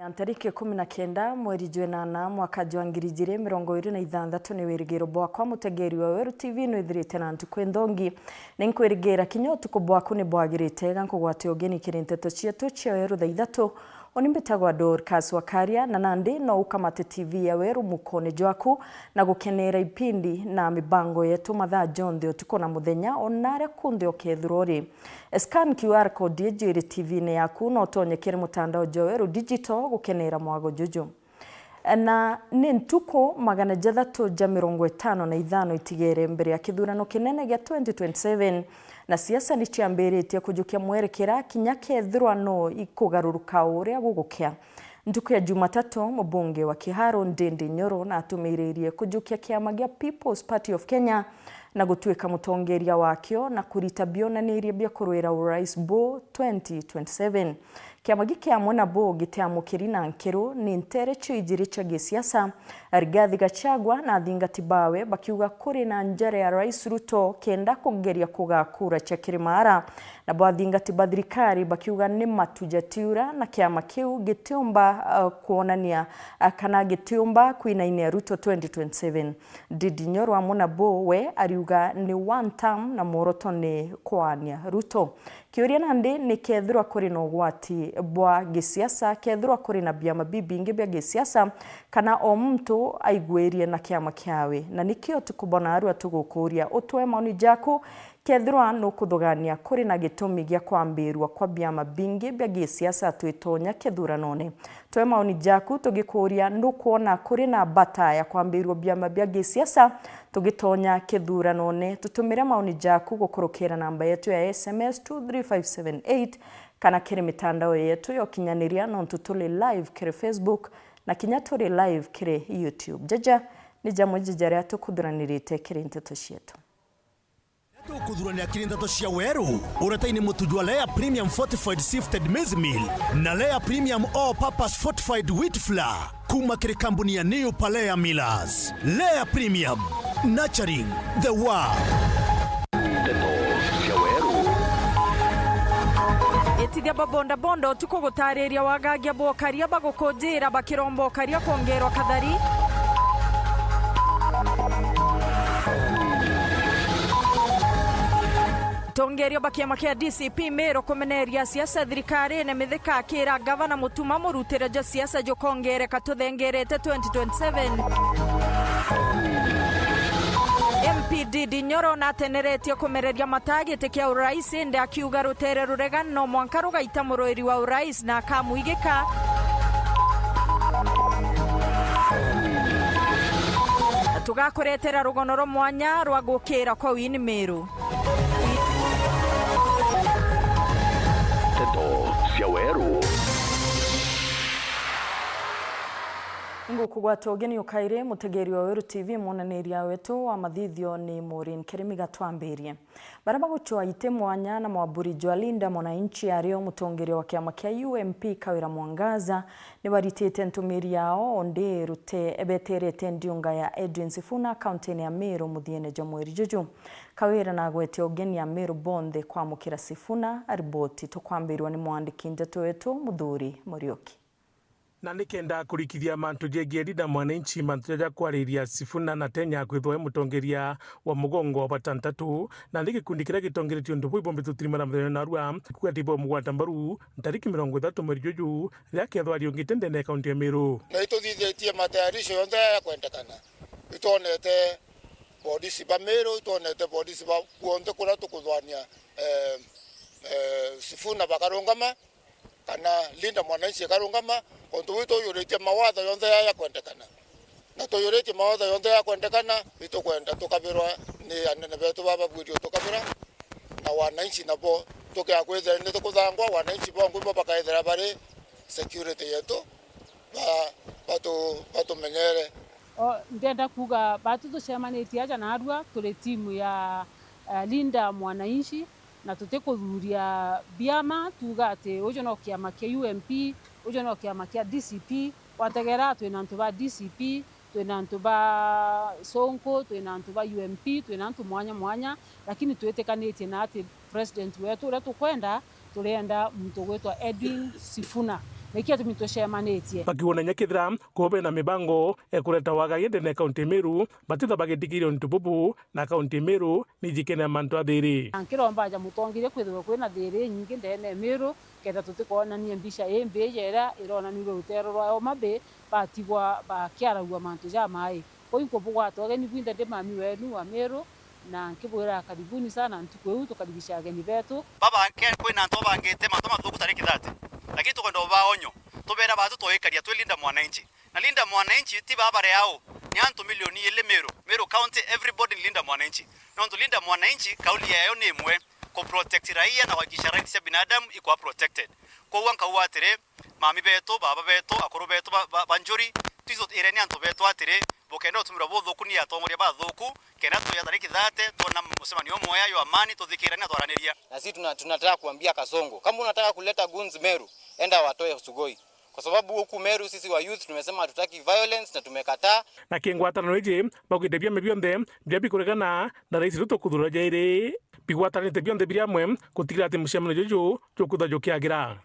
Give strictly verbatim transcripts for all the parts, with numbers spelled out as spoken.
Ntariki ikumi na kenda mweri jwa inana mwaka jwa ngiri ijiri mirongo iri na ithanthatu ni wirigiro bwakwa mutegeri wa Weru T V nwithirite na ntuku inthongi. Ni nkwirigira kinya utuku bwaku ni bwagirite, ga nkugwate ugeni kiri nteto cietu cia Weru thaa ithatu. Uni mbitagwa Dorcas Wakaria, na nandi no ukamate T V ya Weru mukone jwaku na gukenera ipindi na mibango yetu mathaa jonthe utuku na muthenya, ona aria kunthe ukethirwa uri. Scan Q R code iji iri T V-ini yaku, no utonye kiri mutandao jwa Weru Digital gukenera mwago juju. Na ni ntuku magana jathatu ja mirongo itano na ithano itigere mbere ya kithurano kinene gia twenty twenty-seven, na siasa ni ciambiritie kujukia mwerekera kinya kethirwa no ikugaruruka uria gugukia. Ntuku ya Jumatatu, mubunge wa Kiharu Ndindi Nyoro natumiririe kujukia kiama gia People's Party of Kenya na gutuika mutongeria wakio na kurita bionaniria bia kurwira urais bu twenty twenty-seven. Kiama giki amwe nabo gitiamukiri na nkiru ni ntere cio ijiri cia gisiasa, Rigathi Gachagua na athingati bawe bakiuga kuri na njara ya Rais Ruto kenda kugeria kugaa kura cia kirimara. Nabo athingati ba thirikari bakiuga ni matu jatiura na kiama kiu gitiumba, uh, kwonania, uh, kana gitiumba kwinainia Ruto twenty twenty-seven. Ndindi Nyoro amwe nabo we ariuga ni one term na mworoto ni kwaania Ruto. Kiuria nandi ni kethirwa kuri na ugwati bwa gisiasa, kethirwa kuri na biama bibingi bia gisiasa, kana o muntu aigwirie na kiama kiawe. Na nikio tukubona arua tugukuria utwe maoni jaku, kethirwa nukuthugania kuri na gitumi gia kwambirua kwa biama bingi bia gisiasa twitonya kithuranone. Twe maoni jaku tugikuria, nukwona kuri na bata ya kwambirua biama bia gisiasa tugitonya kithuranone? Tutumire maoni jaku gukurukira namba yetu ya S M S two three five seven eight kana kiri mitandao yetu ya ukinyaniria, nontu tuli live kiri Facebook na kinya turi live kiri YouTube. Jaja ni jamwe ja jaria tukuthuranirite kiri nteto cietu. Tukuthuranira kiri nteto cia Weru, uretaini mutu jwa Lea Premium Fortified Sifted Maize Meal na Lea Premium All Purpose Fortified Wheat Flour kuma kiri kambuni ya New Palea Millers. Lea Premium, nurturing the world. Nteto cia Weru. Itithia ba bodaboda utuku gutariria wagagia bwokaria bagukunjira bakiromba ukaria kwongerwa kathari. Tongerio ba kiama kia D C P Meru kumeneria siasa thirikarine, Mithika akira gavana Mutuma murutire jwa siasa jukongereka tuthengerete twenty twenty-seven. M P Ndindi Nyoro nateneretie kumereria mataa giti kia urais, indi akiuga rutere ruregani no mwanka rugaita muruiri wa urais na akamwigika. Tugakuretera rugono rwa mwanya rwa gukira kwa Winnie Meru. Nteto cia Weru. Ngukugwata ugeni ukairi mutegeri wa Weru T V, mwonaniria wetu wa mathithio ni Maureen Kirimi. Gatwambirie. Baria bagucwa iti mwanya na mwamburi jwa Linda Mwananchi ario mutongeria wa kiama kia U M P Kawira Mwangaza ni baritite ntumiri yao o ndi rute beterete ndiunga ya Edwin Sifuna kaunti-ini ya Meru muthiene jwa mweri juju. Kawira nagwete ugeni ya Meru bonthe kwamukira Sifuna. Riboti tukwambirwa ni mwandiki nteto wetu Muthuri Muriuki. Na nikenda kurikithia mantu jegie Linda Mwananchi, mantu jaja kwariria Sifuna na Tenya kwithwa e mutongeria wa mugongo wa batantatu, na nthi gikundi kiria gitongeretie untu buu ibombete utirimana muthenya narua, kuga ati bo mugwata mbaru ntariki mirongo ithatu mweri juju, riria kethwa ariungite ndene ya kaunti ya Meru. Na ituthithitie matayarisho yonthe ya kwendekana. Itwonete polisi ba Meru, itwonete polisi ba kuonthe kuria tukuthwania, eh, eh, Sifuna bakarungama, kana Linda Mwananchi akarungama, ontu buu tuyuritie mawatho yonthe ya, ya kwendekana. Na tuyuritie mawatho yonthe ya kwendekana, itukwenda tukabirwa ni anene betu baba bwirio tukabira, na wananchi nabo tukia kwithira ni tukuthangwa, wananchi bongu bo bakaithira bari security yetu, ba-, batu-, batumenyere. O, ndenda kuuga batu tucemanitie aja narua turi timu ya, eh, Linda Mwananchi, na tutikuthuria biama tuuga ati uju no kiama kia U M P, uju no kiama kia D C P. Wategera twina antu ba D C P, twina antu ba Sonko, twina antu ba U M P, twina antu mwanya mwanya, lakini twitikanitie na ati president wetu uria tukwenda, turienda muntu ugwitwa Edwin Sifuna. Niki atumi tucemanitie? Bakiuga na inya kethira kuba bena mibango ya kureta wagagia ndene ya kaunti ya Meru, batitha bagitikiria untu bubu, na kaunti ya Meru ni ijikene ya mantu athiri. Na nkiromba ja mutongeria kwithirwe kwina thiri inyingi ndene ya Meru, kenda tutikoonania mbica imbi ja iria ironanirwe ruteere rwa Homa Bay, batigwa bakiaragua mantu jamai. Kwou inkubugwata ugeni bwinthe ndi mami wenu wa Meru, na nkibwira karibuni sana ntuku iu tukarigica ageni betu. Baba, ke-, kwina antu babangite mantu mathuku tari kithati, lakini tukwenda ubaa onyo, tubera batu twikaria twi Linda Mwananchi. Na Linda Mwananchi ti baba bari au, ni antu milioni ili Meru, Meru County, everybody ni Linda Mwananchi. Nontu Linda Mwananchi kauli yayo ni imwe, ku protect raia na kuhakikisha rights cia binadamu ikwa protected. Kwou nkauga atiri, mami betu, baba betu, akuru betu ba, ba, ba Njuri, twithu ireni antu betu atiri, bukenda utumirwa buthuku ni atongoria bathuku, kenda tuya tariki thirty, twona mucemanio umwe ya amani, tuthikirane na twaraniria. Na sisi tuna-, tunataka kuambia Kasongo, kama unataka kuleta goons Meru, enda watoe Sugoi. Kwa sababu huku Meru sisi wa youth tumesema hatutaki violence na tumekataa. Na kingwatanano iji, baugite biama bionthe biria bikuregana na rais Ruto kuthura jairi bigwatanite bionthe biri amwe gutigira ati mucemanio juju jukwithwa jukiagira.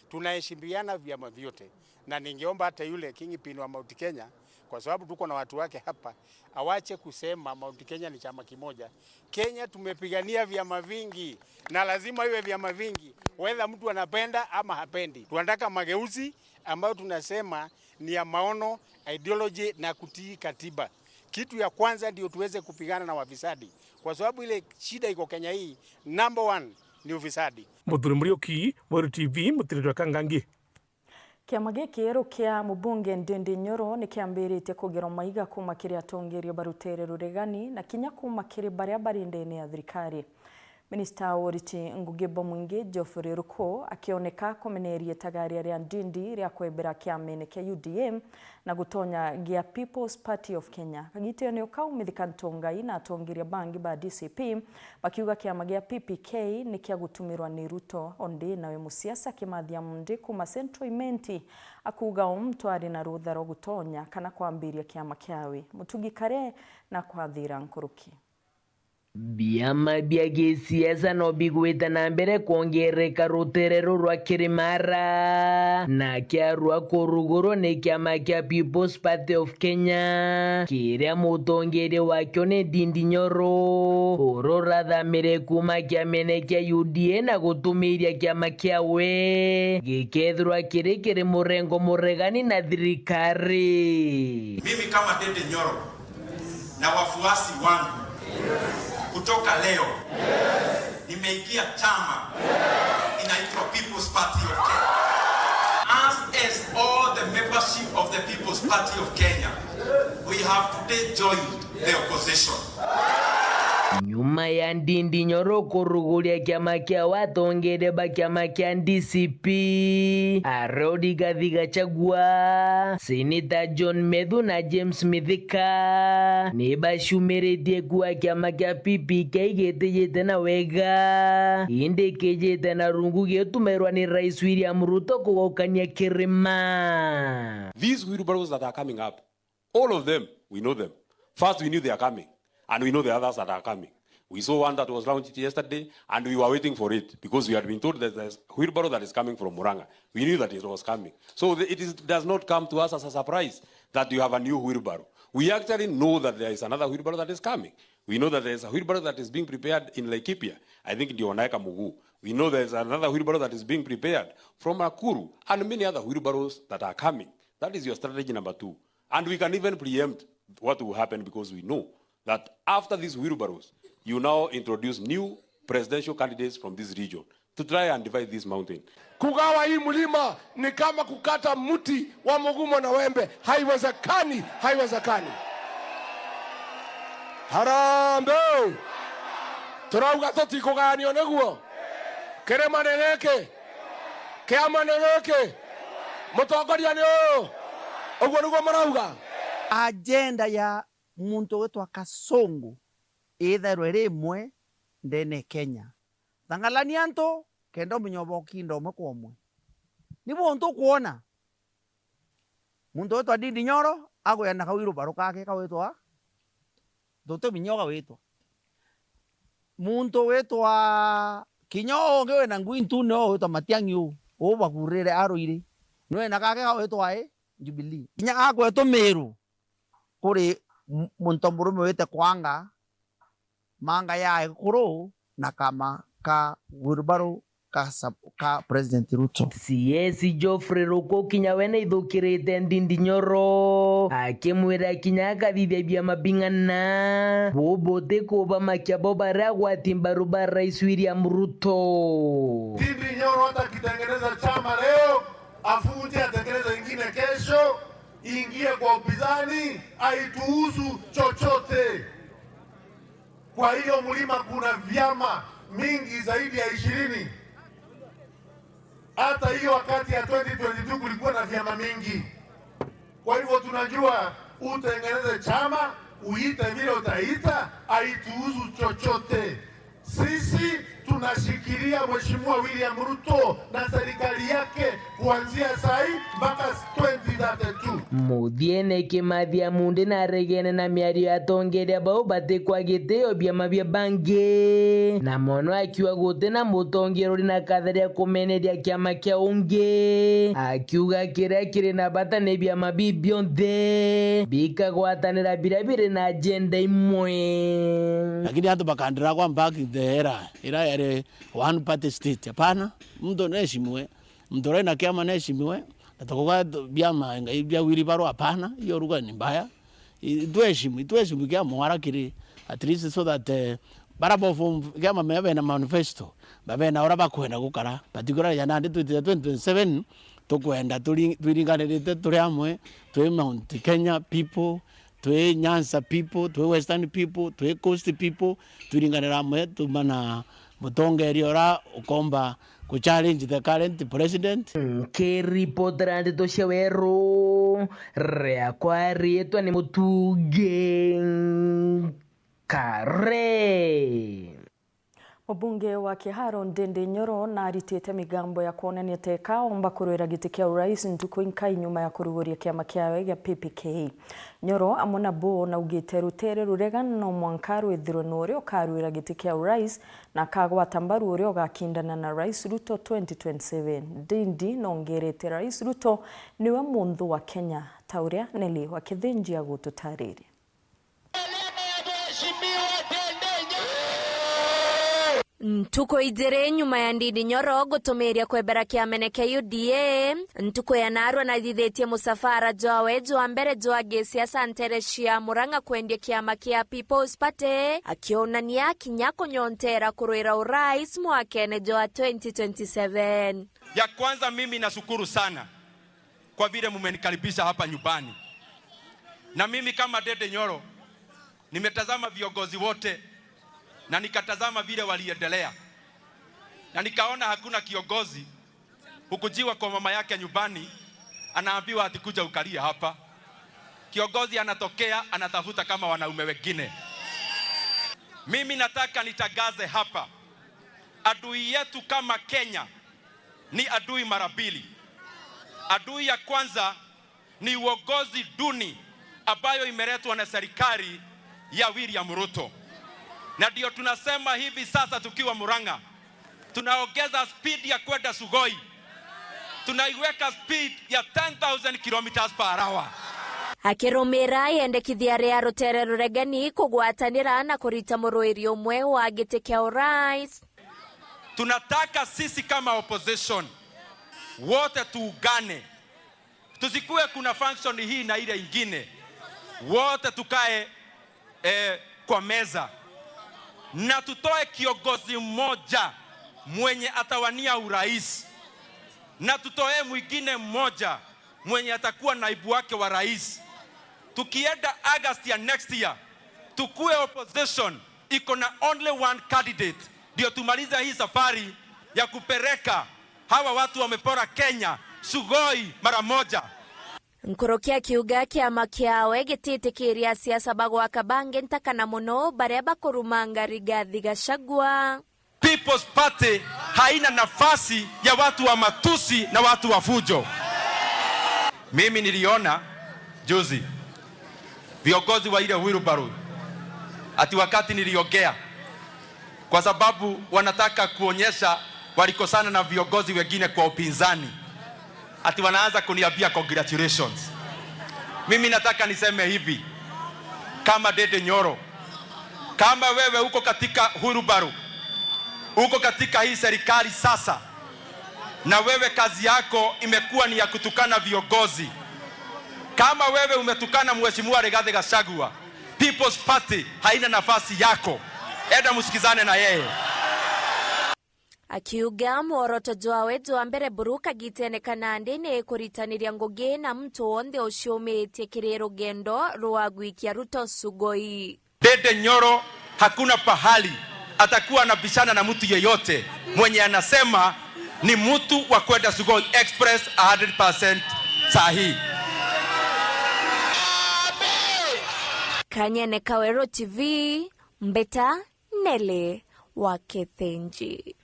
Tunaheshimiana vyama vyote, na ningeomba hata yule kingpin wa Mount Kenya, kwa sababu tuko na watu wake hapa, awache kusema Mount Kenya ni chama kimoja. Kenya tumepigania vyama vingi, na lazima iwe vyama vingi, whether mtu anapenda ama hapendi. Tunataka mageuzi ambayo tunasema ni ya maono, ideology na kutii katiba. Kitu ya kwanza ndio tuweze kupigana na wafisadi, kwa sababu ile shida iko Kenya hii, number one ni ufisadi. Muthuri Muriuki, Mweru T V, Mutiriri wa Kangangi. Kiama gikieru kia mubunge Ndindi Nyoro ni kiambiritie kugerwa maiga kuuma kiri atongeria ba rutere ruregani na kinya kuuma kiri baria bari ndene ya thirikari. Minista wa uriti ngugi bwa mwingi Geoffrey Ruku akioneka kumeneria itagaria ria Ndindi ria kwebera kiamene kia U D A na gutonya gia People's Party of Kenya. Kagitene o kau, Mithika Ntungai na atongeria bangi ba D C P bakiuga kiama gia P P K ni kia gutumirwa ni Ruto, ondi nawe musiasa Kimathi Amundi kuuma Central Imenti akuuga o muntu ari na rutha rwa gutonya kana kwambiria kiama kiawe. Mutugi Kare na kwathira nkuruki. Biama bia gisiasa no bigwite na mbere kwongereka rutere ruru rwa Kirimara, na kiarua kurugurwa ni kiama kia People's Party of Kenya, kiria mutongeria wakio ni Ndindi Nyoro, uria urathamire kuuma kiamene kia U D A na gutumiria kiama kiawe gikethirwa kiri kiri murengo muregani na thirikari. Mimi kama Ndindi Nyoro, na wafuasi wangu, kutoka leo nimeingia chama inaitwa People's Party of Kenya. Us as all the membership of the People's Party of Kenya, we have today joined the opposition. Nyuma ya Ndindi Nyoro kuruguria kiama kia atongeria ba kiama kia D C P, aria Rigathi Gachagua, Seneta John Methu na James Mithika ni bacumiritie kuuga kiama kia P P K gitijite na wega, indi kijite na rungu gitumirwa ni Rais William Ruto kugaukania kirima. These wheelbarrows that are coming up, all of them, we know them. First, we knew they are coming, and we know the others that are coming. We saw one that was launched yesterday, and we were waiting for it because we had been told that there's a wheelbarrow that is coming from Murang'a. We knew that it was coming. So the, it is, does not come to us as a surprise that you have a new wheelbarrow. We actually know that there is another wheelbarrow that is coming. We know that there is a wheelbarrow that is being prepared in Laikipia. I think ndio wanaweka mguu. We know there is another wheelbarrow that is being prepared from Nakuru and many other wheelbarrows that are coming. That is your strategy number two. And we can even preempt what will happen because we know that after these wheelbarrows, you now introduce new presidential candidates from this region to try and divide this mountain. Kugawa hii mlima ni kama kukata mti wa mgumo na wembe. Haiwezekani, haiwezekani. Harambee! Turauga tutikugayanio niguo? Kirima ni giki? Kiama ni giki? Mutongoria ni uyu? Uguo niguo murauga? Agenda ya muntu witwa Kasongo ithairwe iri imwe ndene Kenya. Thangalania antu kenda umenye ubokinda umwe kwa umwe. Ni buntu ukwona muntu witwa Ndindi Nyoro agwenda kawirubaro kake kawitwa, tutuminya ugawitwa. Muntu witwa kinya uu ungi wina ngui ntune uu witwa Matiang'i uu, uu bagurire arwire. Nwena gake gawitwa i Jubilee. Kinya gakwetwa Meru kuri m-, muntu murume wite kwanga manga ya ekuru na kama ka wheelbarrow ka sub-, ka President Ruto. C S Geoffrey Ruku kinya we naithukirite Ndindi Nyoro, akimwira kinya akathithia biama bing'ana, bubuti kubamakia bo baria agwati mbaru ba Rais William Ruto. Ndindi Nyoro atakitengeneza chama leo, afunje atengeneze ingine kesho, ingie kwa upinzani, haituhusu chochote. Kwa hiyo mlima kuna vyama mingi zaidi ya ishirini. Hata hiyo wakati ya twenty twenty-two kulikuwa na vyama mingi. Kwa hivyo tunajua utengeneze chama, uite vile utaita, haituhusu chochote. Sisi tunashikilia Mheshimiwa William Ruto na serikali yake kuanzia sai mpaka twenty thirty-two. Muthiene Kimathi Amundi naregene na miario ya atongeria bau batikwa gitio biama bia bangi, na mono akiuga guti na mutongeria uri na katheria kumeneria kiama kia ungi, akiuga kiria kiri na bata ni biama biu bionthe bikagwatanira biria biri na agenda imwe. Lakini antu bakandira kwa back the era, ira yari one party state. Hapana, mtu naheshimiwe, mtu uri na kiama naheshimiwe, na tukuga biama ngai bia wheelbarrow, hapana, hiyo lugha ni mbaya. I-, itweshimu, itweshimu kia mwara kiri, at least so that, eh, bara bo form, kiama mea bena manifesto, ba bena ura bakwenda gukara, particularly ya nandi twitite twenty twenty-seven, tukwenda turi-, twiringanirite turi amwe, twi Mount Kenya people, twi Nyanza people, twi Western people, twi Coast people, twiringanira amwe, tuma na mutongeria ura ukomba ku challenge the current president. Nkiripotera ndeto cia weru, riakwa riitwa ni Mutungi Kare. Mubunge wa Kiharo Ndindi Nyoro naritite migambo ya kwonania teka omba kurwira giti kia urais ntuku inkai nyuma ya kuruguria kiama kiawe gia P P K. Nyoro amwe nabo naugite rutere rurega no mwanka rwithirwe nuria ukarwira giti kia urais na akagwata mbaru uria ugakindana na Rais Ruto twenty twenty-seven. Ndindi nongerete Rais Ruto niwe munthu wa Kenya, ta uria Nelly wa Kithinji agututariria. Ntuku ijiri nyuma ya Ndindi Nyoro gutumiria kwebera kiamene kia U D A, ntuku ya narua nathithitie musafara jwawe jwa mbere jwa gisiasa ntere cia Murang'a kwendia kiama kia People's Party, akionania kinya kunyontera kurwira urais mwakene jwa twenty twenty-seven. Ya kwanza, mimi nashukuru sana kwa vile mumenikaribisha hapa nyumbani. Na mimi kama Ndindi Nyoro, nimetazama viongozi wote na nikatazama vile waliendelea. Na nikaona hakuna kiongozi hukujiwa kwa mama yake nyumbani, anaambiwa ati, "Kuja ukalie hapa." Kiongozi anatokea, anatafuta kama wanaume wengine. Mimi nataka nitangaze hapa, adui yetu kama Kenya ni adui mara mbili. Adui ya kwanza ni uongozi duni ambayo imeletwa na serikali ya William Ruto. Na ndio tunasema hivi sasa tukiwa Murang'a, tunaongeza speed ya kwenda Sugoi. Tunaiweka speed ya ten thousand kilometers per hour. Akirumira yendekithia ria rutere ruregeni kugwatanira na kurita muruiri umwe wa giti kia urais, tunataka sisi kama opposition wote tuungane. Tusikue kuna function hii na ile ingine. Wote tukae, eh, kwa meza. Na tutoe kiongozi mmoja mwenye atawania urais. Na tutoe mwingine mmoja mwenye atakuwa naibu wake wa rais. Tukienda August ya next year, tukue opposition iko na only one candidate, ndio tumalize hii safari ya kupeleka hawa watu wamepora Kenya Sugoi mara moja. Nkuruki akiuga kiama kiawe gititikiria asiasa ba gwaka bangi ntakana mono baria bakurumanga Rigathi Gachagua. People's Party haina nafasi ya watu wa matusi na watu wa fujo. Mimi niliona juzi viongozi wa ile wheelbarrow ati wakati niliongea, kwa sababu wanataka kuonyesha walikosana na viongozi wengine kwa upinzani. Ati wanaanza kuniambia congratulations. Mimi nataka niseme hivi, kama Ndindi Nyoro, kama wewe uko katika hurubaru, uko katika hii serikali sasa, na wewe kazi yako imekuwa ni ya kutukana viongozi, kama wewe umetukana Mheshimiwa Rigathi Gachagua, People's Party haina nafasi yako. Enda musikizane na yeye. Akiuga mworoto jwawe jwa mbere buru kagitene ka nandi ni kuritaniria ngugi na muntu wonthe uciumitie kiri rugendo rwa gwikia Ruto Sugoi. Ndindi Nyoro hakuna pahali atakuwa anabishana na mtu yeyote mwenye anasema ni mtu wa kwenda Sugoi Express a hundred percent saa hii. Kanyene Kawero T V, Mbeta Nelly wa Kithinji.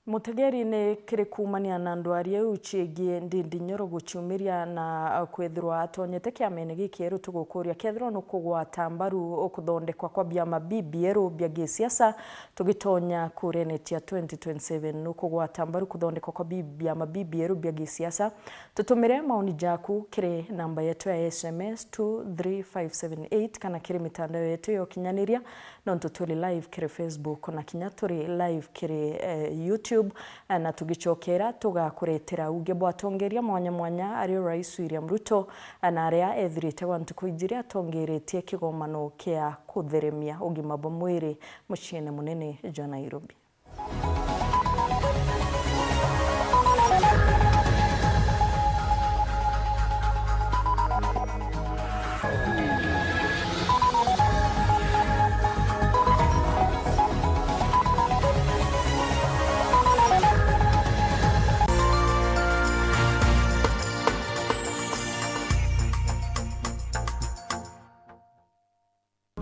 Mutegeri ni kiri kuumania na ndwari iu ciigie Ndindi Nyoro guciumiria na kwithirwa atonyete kiamene gikieru, tugukuria kethirwa nukugwata mbaru kuthondekwa kwa biama bibieru bia gisiasa tugitonya kurene cia twenty twenty-seven. Nukugwata mbaru kuthondekwa kwa bi-, biama bibieru bia gisiasa? Tutumire maoni jaku kiri namba yetu ya S M S two three five seven eight kana kiri mitandao yetu ya ukinyaniria, nontu turi live kiri Facebook na kinya turi live kiri, eh, YouTube, eh, na tugicokera tugakuretera uge bwa atongeria mwanya mwanya, ario Rais William Ruto, eh, na aria ethirite gwa ntuku ijiri atongeritie kigomano kia kutheremia ugima bwa mwiri muciine munene jwa Nairobi.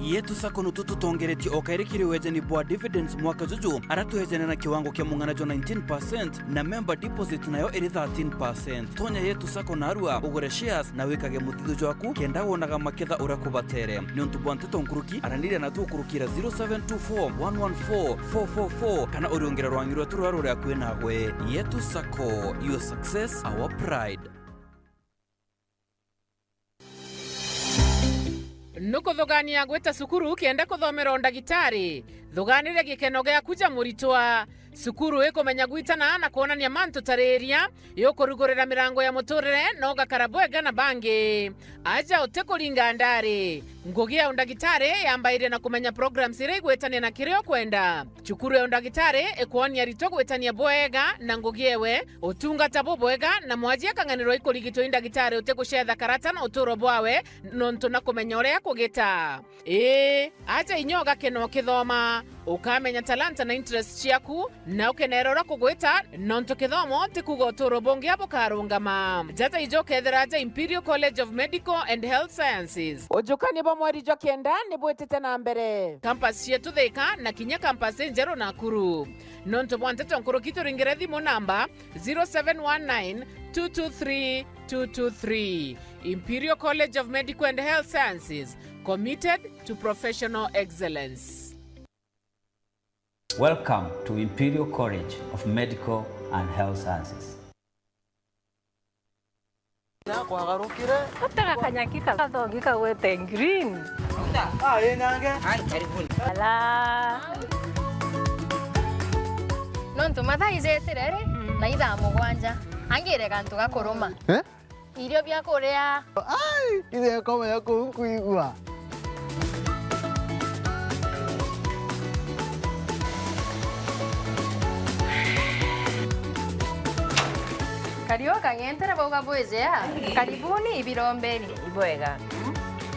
Yetu Sacco nutu tutongeretie o kairi kiri wejani bwa dividends mwaka juju, ara twejane na kiwango kia mung'ana jwa nineteen percent, na member deposit nayo iri thirteen percent. Tonya Yetu Sacco narua, ugure shares, na wikage muthithu jwaku, kenda wonaga maketha uria kubatere. Niuntu bwa nteto nkuruki, araniria natu ukurukira zero seven two four one one four four four four, kana uriungire rwangi rwetu ruria ruri akui nagwe. Yetu Sacco, your success, our pride. Nukuthugania gwita cukuru kenda kuthomera undagitari? Thuganiria gikeno giaku ja muritwa. Cukuru ikumenya gwitana na kwonania mantu ta riria, iukurugurira mirango ya muturire na ugakara bwega na bangi. Aja utikuringa ndari. Ngugi ya undagitari yambairia na kumenya programs iria igwitania na kiria ukwenda. Cukuru ya undagitari ikwonia aritwa gwitania bwega na ngugi ewe, utungata bubwega, na mwaji akang'anirwa ikurigitwa i ndagitari utigucetha karata na uturo bwawe, nontu na kumenya uria kugita. Ii, aja inya ugakena ukithoma, ukamenya talanta na interest ciaku, na ukenera uria kugwita, nontu kithomo ti kuuga uturo bungi bukarungama. Jata ijo ukethira aja Imperial College of Medical and Health Sciences. Ujukania bwa mweri jwa kenda ni bwitite na mbere. Campus cietu Thika na kinya campus injeru Nakuru. Nontu bwa nteto nkuruki turingire thimu namba zero seven one nine two two three two two three. Imperial College of Medical and Health Sciences, committed to professional excellence. Welcome to Imperial College of Medical and Health Sciences. Kwagarukire. Utega kanyaki ka-, gathogi kagwete green. Ah, ĩ nyange. Ala. Nontu mathaa ijetire ri, na ithaa mugwanja. Angire gantu gakuruma. Eh? Irio bia kuria. Ai, ithe akoma ya kuu nkuigua. Kariu kang'entere bauga bwijea. Karibuni ibirombeni. Ibwega.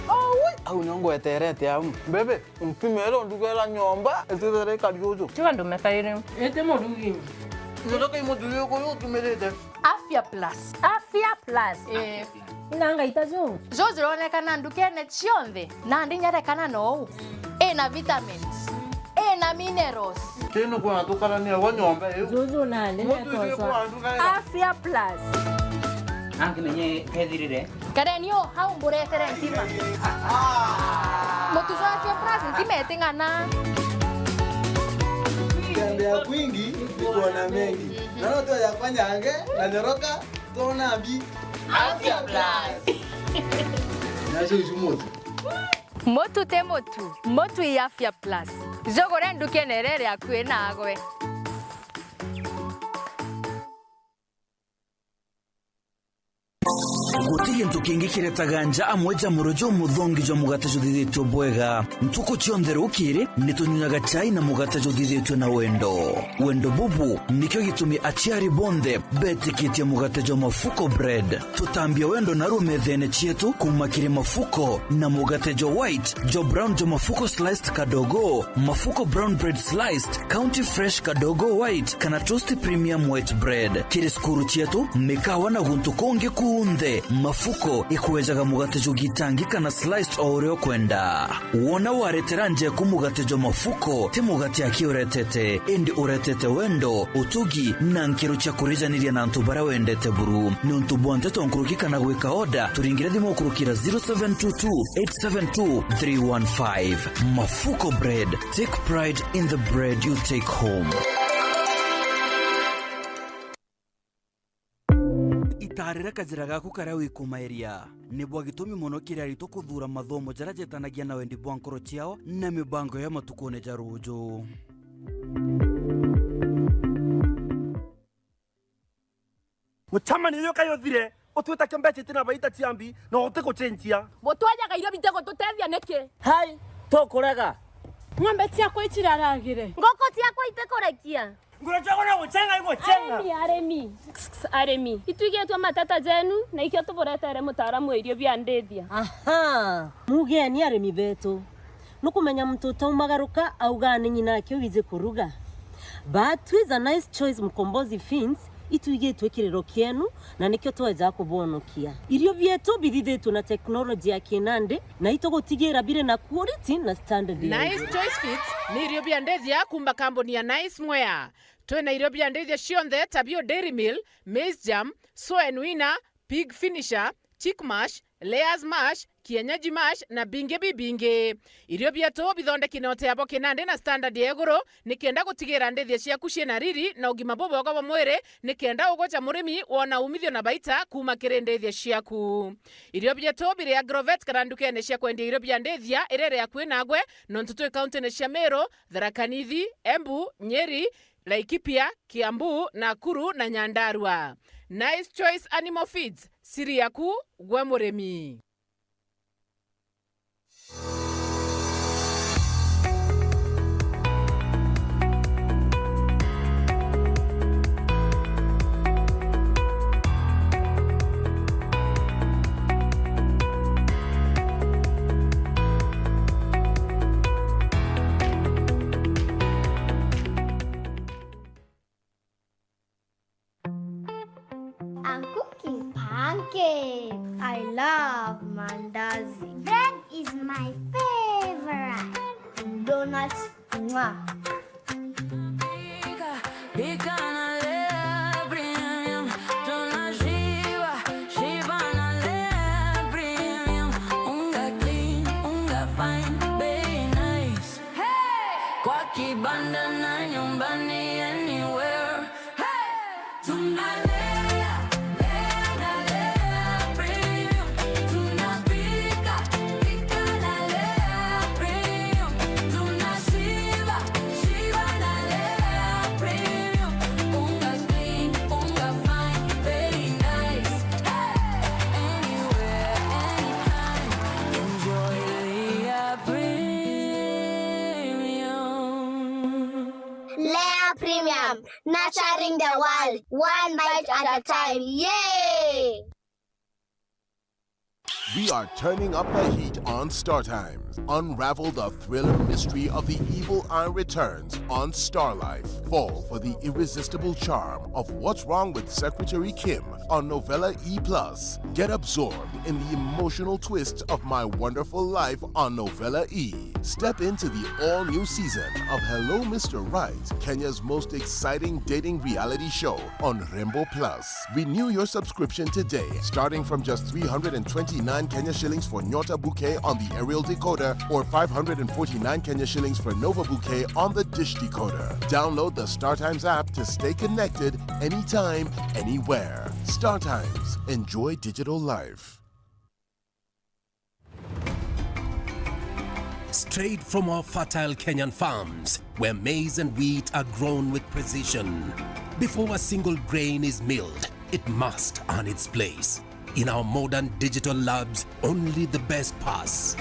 Aui, au nio ngweterete au. Bebe, mpimere undugera nyomba, itithire ikari uju. Tiga ndume kairi. Ite murugi. Ndio kai muthuri uyu utumirite. Afya Plus. Afya Plus. Eh. Ina ngaita ju. Ju jironekana ndukene cionthe, na ndinyarekana nou. Ina vitamins. Ina minerals. Tino kwa tukarania wa nyomba iu. Juju nandi. Muthuri uyu kwa nduga. Afya Plus. Angimenye kethirire. Kareni o, hau mburetere ntima. Mutu jwa Afya Plus, ntima iting'ana. Kutembea kwingi ni kuona mengi. Na no twaja kwa nyange na nyoroka, twona mbi. Afya Plus. Nacio icu mutu. Mutu ti mutu, mutu i Afya Plus. Jugure ndukene iria iri akui nagwe. Guti gintu kingi kiretaga nja amwe ja muro jumuthongi jwa mugate juthithitue bwega. Ntuku cionthe rukiri, ni tunyuaga chai na mugate juthithitue na wendo. Wendo bubu nikio gitumi aciari bonthe betikitie mugate jwa Mafuko Bread. Tutambia wendo naru methene cietu kuuma kiri Mafuko na mugate jwa white, jwa brown jwa Mafuko sliced kadogo, Mafuko brown bread sliced, County Fresh kadogo white, kana Toast Premium white bread. Kiri cukuru cietu, mikawa na guntu kungi kunthe, Mafuko ikwejaga mugate jwa gitangi kana sliced o uria ukwenda. Wona waretera njeku mugate jwa Mafuko, ti mugate aki uretete, indi uretete wendo, utugi, na nkiro cia kurijaniria na antu baria wendete buru. Ni untu bwa nteto nkuruki kana gwika order, turingire thimu ukurukira zero seven two two eight seven two three one five. Mafuko Bread, take pride in the bread you take home. Itarira kajira gaku karia wikumairia. Ni bwa gitumi mono kiri aritwa kuthuura mathomo jaria jetanagia na wendi bwa nkoro ciao na mibango ya matukune ja ruuju. Mucemanio uyu kai uthire, utwita kio mbeca itina baita cia mbi, na utigucenjia. Butwajaga irio bitigututethia niki? Hai, tukurega. Ng'ombe ciakwa iciraragire. Nguku ciakwa itikurekia. Nguru ciakwa no gucenga igucenga. Arimi, arimi. Arimi. Itwigitwe mateta jenu, na ikio tuburetere mutaaramu wa irio bia ndithia. Aha, mugeni arimi betu. Nukumenya muntu utaumagaruka augaa ni ng'ina akio wiji kuruga. But with a Nice Choice Mkombozi Feeds, itwigitwe kiriro kienu, na nikio tweja kubonokia. Irio bietu bithithitwe na teknoloji ya kinandi, na itugutigira biri na quality na standard ya Nice iguru. Choice Feeds ni irio bia ndithia kuuma kambuni ya Nice Mwea. Twina irio bia ndithia cionthe ta bio Dairy Meal, Maize Germ, Soen Winner, Pig Finisher, Chick Mash, Layers Mash, Kienyeji Mash na bingi bibingi. Irio bietu bithondeki na uteabo kinandi na standard ya iguru, nikenda gutigira ndithia ciaku ciina riri na ugima bubwega bwa mwiri, nikenda ugwe ja murimi wona umithio na baita kuuma kiri ndithia ciaku. Irio bietu biri Agrovet kana ndukene cia kwendia irio bia ndithia iria iri akui nagwe, nontu twi kauntine cia Meru, Tharaka Nithi, Embu, Nyeri, Laikipia, Kiambu, Nakuru na Nyandarua. Nice Choice Animal Feeds, siri yaku gwe murimi. I'm cooking pancakes. I love mandazi. Bread is my favorite. Donuts, mwah. Pika, pika na Lea Premium. Tunashiba, shiba na Lea Premium. Unga clean, unga fine, bei nice. Hey! Kwa kibanda na nyumbani, anywhere. Hey! Tunalea, lea na Lea Premium. Tunapika, pika na Lea Premium. Tunashiba, shiba na Lea Premium. Unga clean, unga fine, very nice. Hey! Anywhere, anytime, enjoy Lea Premium. Lea Premium, nurturing the world, one bite at a time. Yay! We are turning up the heat on Star Times. Unravel the thriller mystery of the evil eye returns on Star Life. Fall for the irresistible charm of What's Wrong with Secretary Kim on Novella E plus. Get absorbed in the emotional twist of My Wonderful Life on Novella E. Step into the all-new season of Hello Mister Right, Kenya's most exciting dating reality show on Rembo Plus. Renew your subscription today, starting from just three hundred and twenty-nine Kenya shillings for Nyota Bouquet on the aerial decoder or five hundred and forty-nine Kenya shillings for Nova Bouquet on the dish decoder. Download the StarTimes app to stay connected anytime, anywhere. StarTimes. Enjoy digital life. Straight from our fertile Kenyan farms, where maize and wheat are grown with precision. Before a single grain is milled, it must earn its place. In our modern digital labs, only the best pass.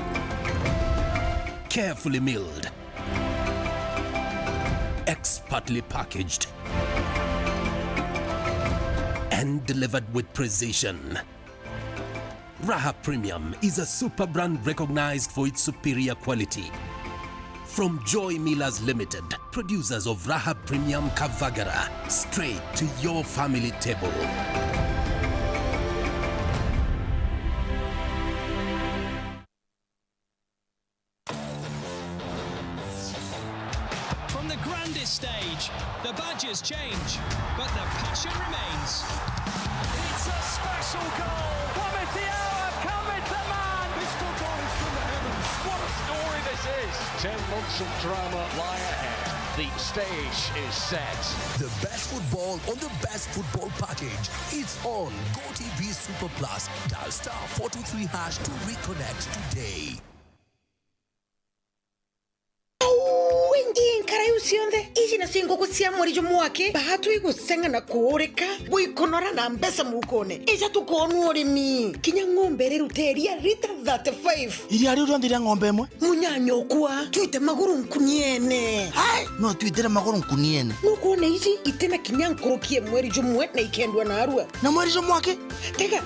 Carefully milled, expertly packaged, and delivered with precision. Raha Premium is a super brand recognized for its superior quality. From Joy Millers Limited, producers of Raha Premium Kavagara, straight to your family table. From the grandest stage, the badges change, but the passion remains. It's a special goal. Come is the hour, come is the man. This football is from the heavens. What a story this is. Ten months of drama lie ahead. The stage is set. The best football on the best football package. It's on GoTV Super Plus. Dial star four two three hash to reconnect today. Au, ingi nkara iu cionthe, iji nacio nguku cia mweri jumwe aki, baatwi guceng'a na kuurika, bwikunora na mbeca mukone. Ija tukoonua urimi. Kinya ng'ombe irirute iria lita thirty-five. Iria riu rionthe ria ng'ombe imwe? Munyanya ukwa, twite maguru nkuniene. Hai, no twitire maguru nkuniene. Nukwona iji itina kinya nkuruki ya mweri jumwe na ikendwa narua. Na mweri jumwe aki? Tega,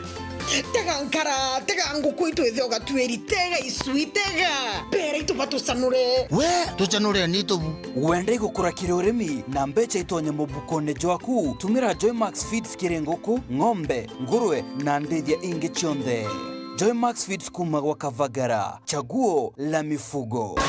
tega nkara, tega nguku itu ithe ugatuiri, tega icui, tega. Mbere itu batucanure. We, tucanure ni tubu. Wenda igukura kiri urimi na mbeca itonye mubukone jwaku, tumira Joymax Feeds kiri nguku, ng'ombe, ngurwe na ndithia ingi cionthe. Joymax Feeds kuma gwa Kavagara, chaguo la mifugo.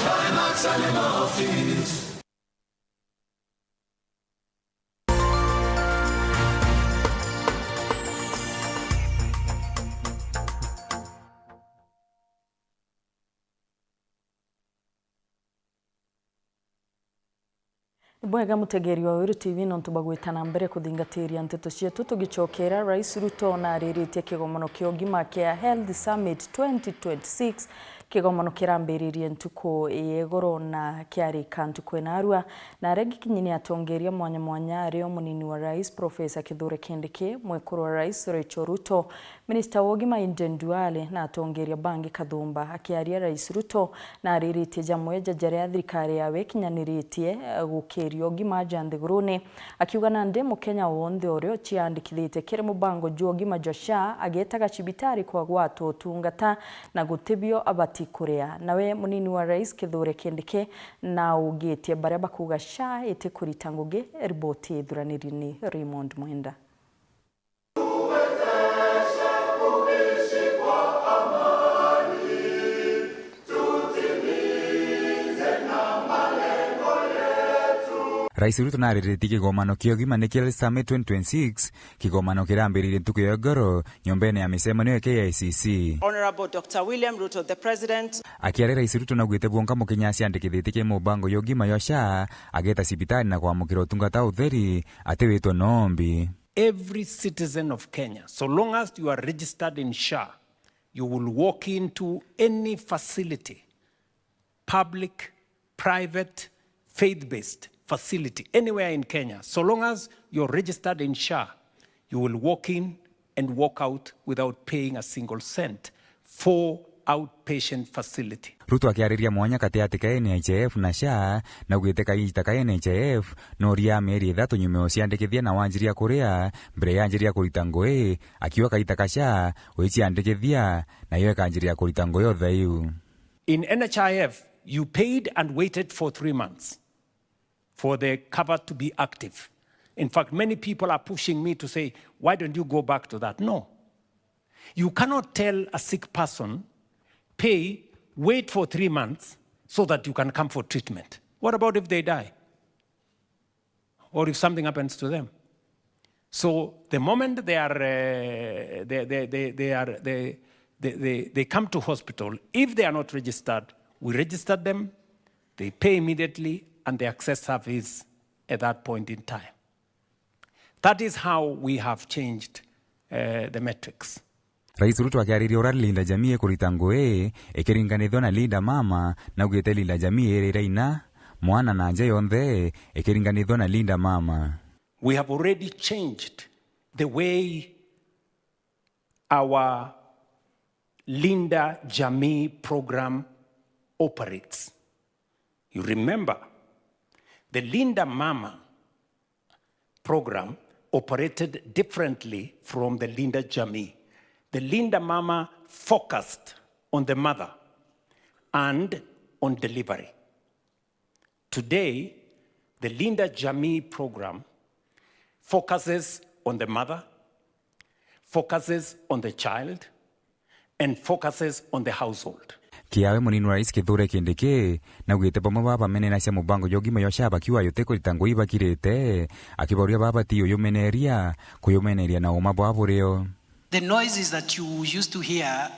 Ni bwega mutegeri wa Weru T V nontu bwa gwita na mbere kuthingatiria nteto cietu. Tugicokera, Rais Ruto nariritie kigomano kia ugima kia Health Summit twenty twenty-six, kigomano kirambiririe ntuku ya igoro na kiarika ntuku ya narua. Na aria gikinyi ni atongeria mwanya mwanya, ario munini wa rais Professor Kithure Kindiki, mwekuru wa rais Rachel Ruto, minista wa ugima Aden Duale na atongeria bangi kathumba. Akiaria, Rais Ruto nariritie jamwe ja jaria thirikari yawe ikinyaniritie, eh, gukiria ugima ja nthiguruni, akiuga nandi Mukenya wonthe uria uciandikithitie kiri mubango jwa ugima jwa SHA agetaga cibitari kwa gwatwa utungata na gutibio abati kuria. Nawe munini wa rais Kithure Kindiki na augitie baria bakuuga SHA itikurita ngugi. Riboti ithuraniri ni Raymond Mwenda. Rais Ruto nariritie kigomano kia ugima nikio Summit twenty twenty-six, kigomano kirambiririe ntuku ya igoro nyombene ya micemanio ya K I C C. Honourable Doctor William Ruto, the President. Akiaria, Rais Ruto naugite bwonka Mukenya aciandikithitie ki mubango ya ugima ya SHA, ageta cibitari na kwamukira utungata utheri, atiwitwe nombi. Every citizen of Kenya, so long as you are registered in SHA, you will walk into any facility, public, private, faith-based facility, anywhere in Kenya, so long as you're registered in SHA, you will walk in and walk out without paying a single cent for outpatient facility. Ruto akiariria mwanya kati ati ka N H I F na SHA, naugite kaita ka N H I F no ria mieri ithatu nyuma ya uciandikithia na wanjiria kuria mbere ya anjiria kurita ngugi, akiuga kaita ka SHA uiciandikithia nayo ikanjiria kurita ngugi o thaiu. In N H I F, you paid and waited for three months for the cover to be active. In fact, many people are pushing me to say, "Why don't you go back to that?" No. You cannot tell a sick person, "Pay, wait for three months, so that you can come for treatment. What about if they die? Or if something happens to them? So the moment they are, uh, they, they, they, they are, they, they, they, they come to hospital, if they are not registered, we register them, they pay immediately, and they access service at that point in time. That is how we have changed, uh, the metrics. Rais Ruto akiariria uria Linda Jamii ikurita ngugi ikiringanithua na Linda Mama, naugite Linda Jamii irira ina, mwana na nja yonthe ikiringanithua na Linda Mama. We have already changed the way our Linda Jamii program operates. You remember, the Linda Mama program operated differently from the Linda Jamii. The Linda Mama focused on the mother and on delivery. Today, the Linda Jamii program focuses on the mother, focuses on the child, and focuses on the household. Kiawe munini wa rais Kithure Kindiki naugite bamwe ba bamenenacia mubango jwa ugima jwa SHA bakiuga juti kurita ngugi bakirite, akibaria babati uyumeneria, kuyumeneria na uma bwa burio. The noise is that you used to hear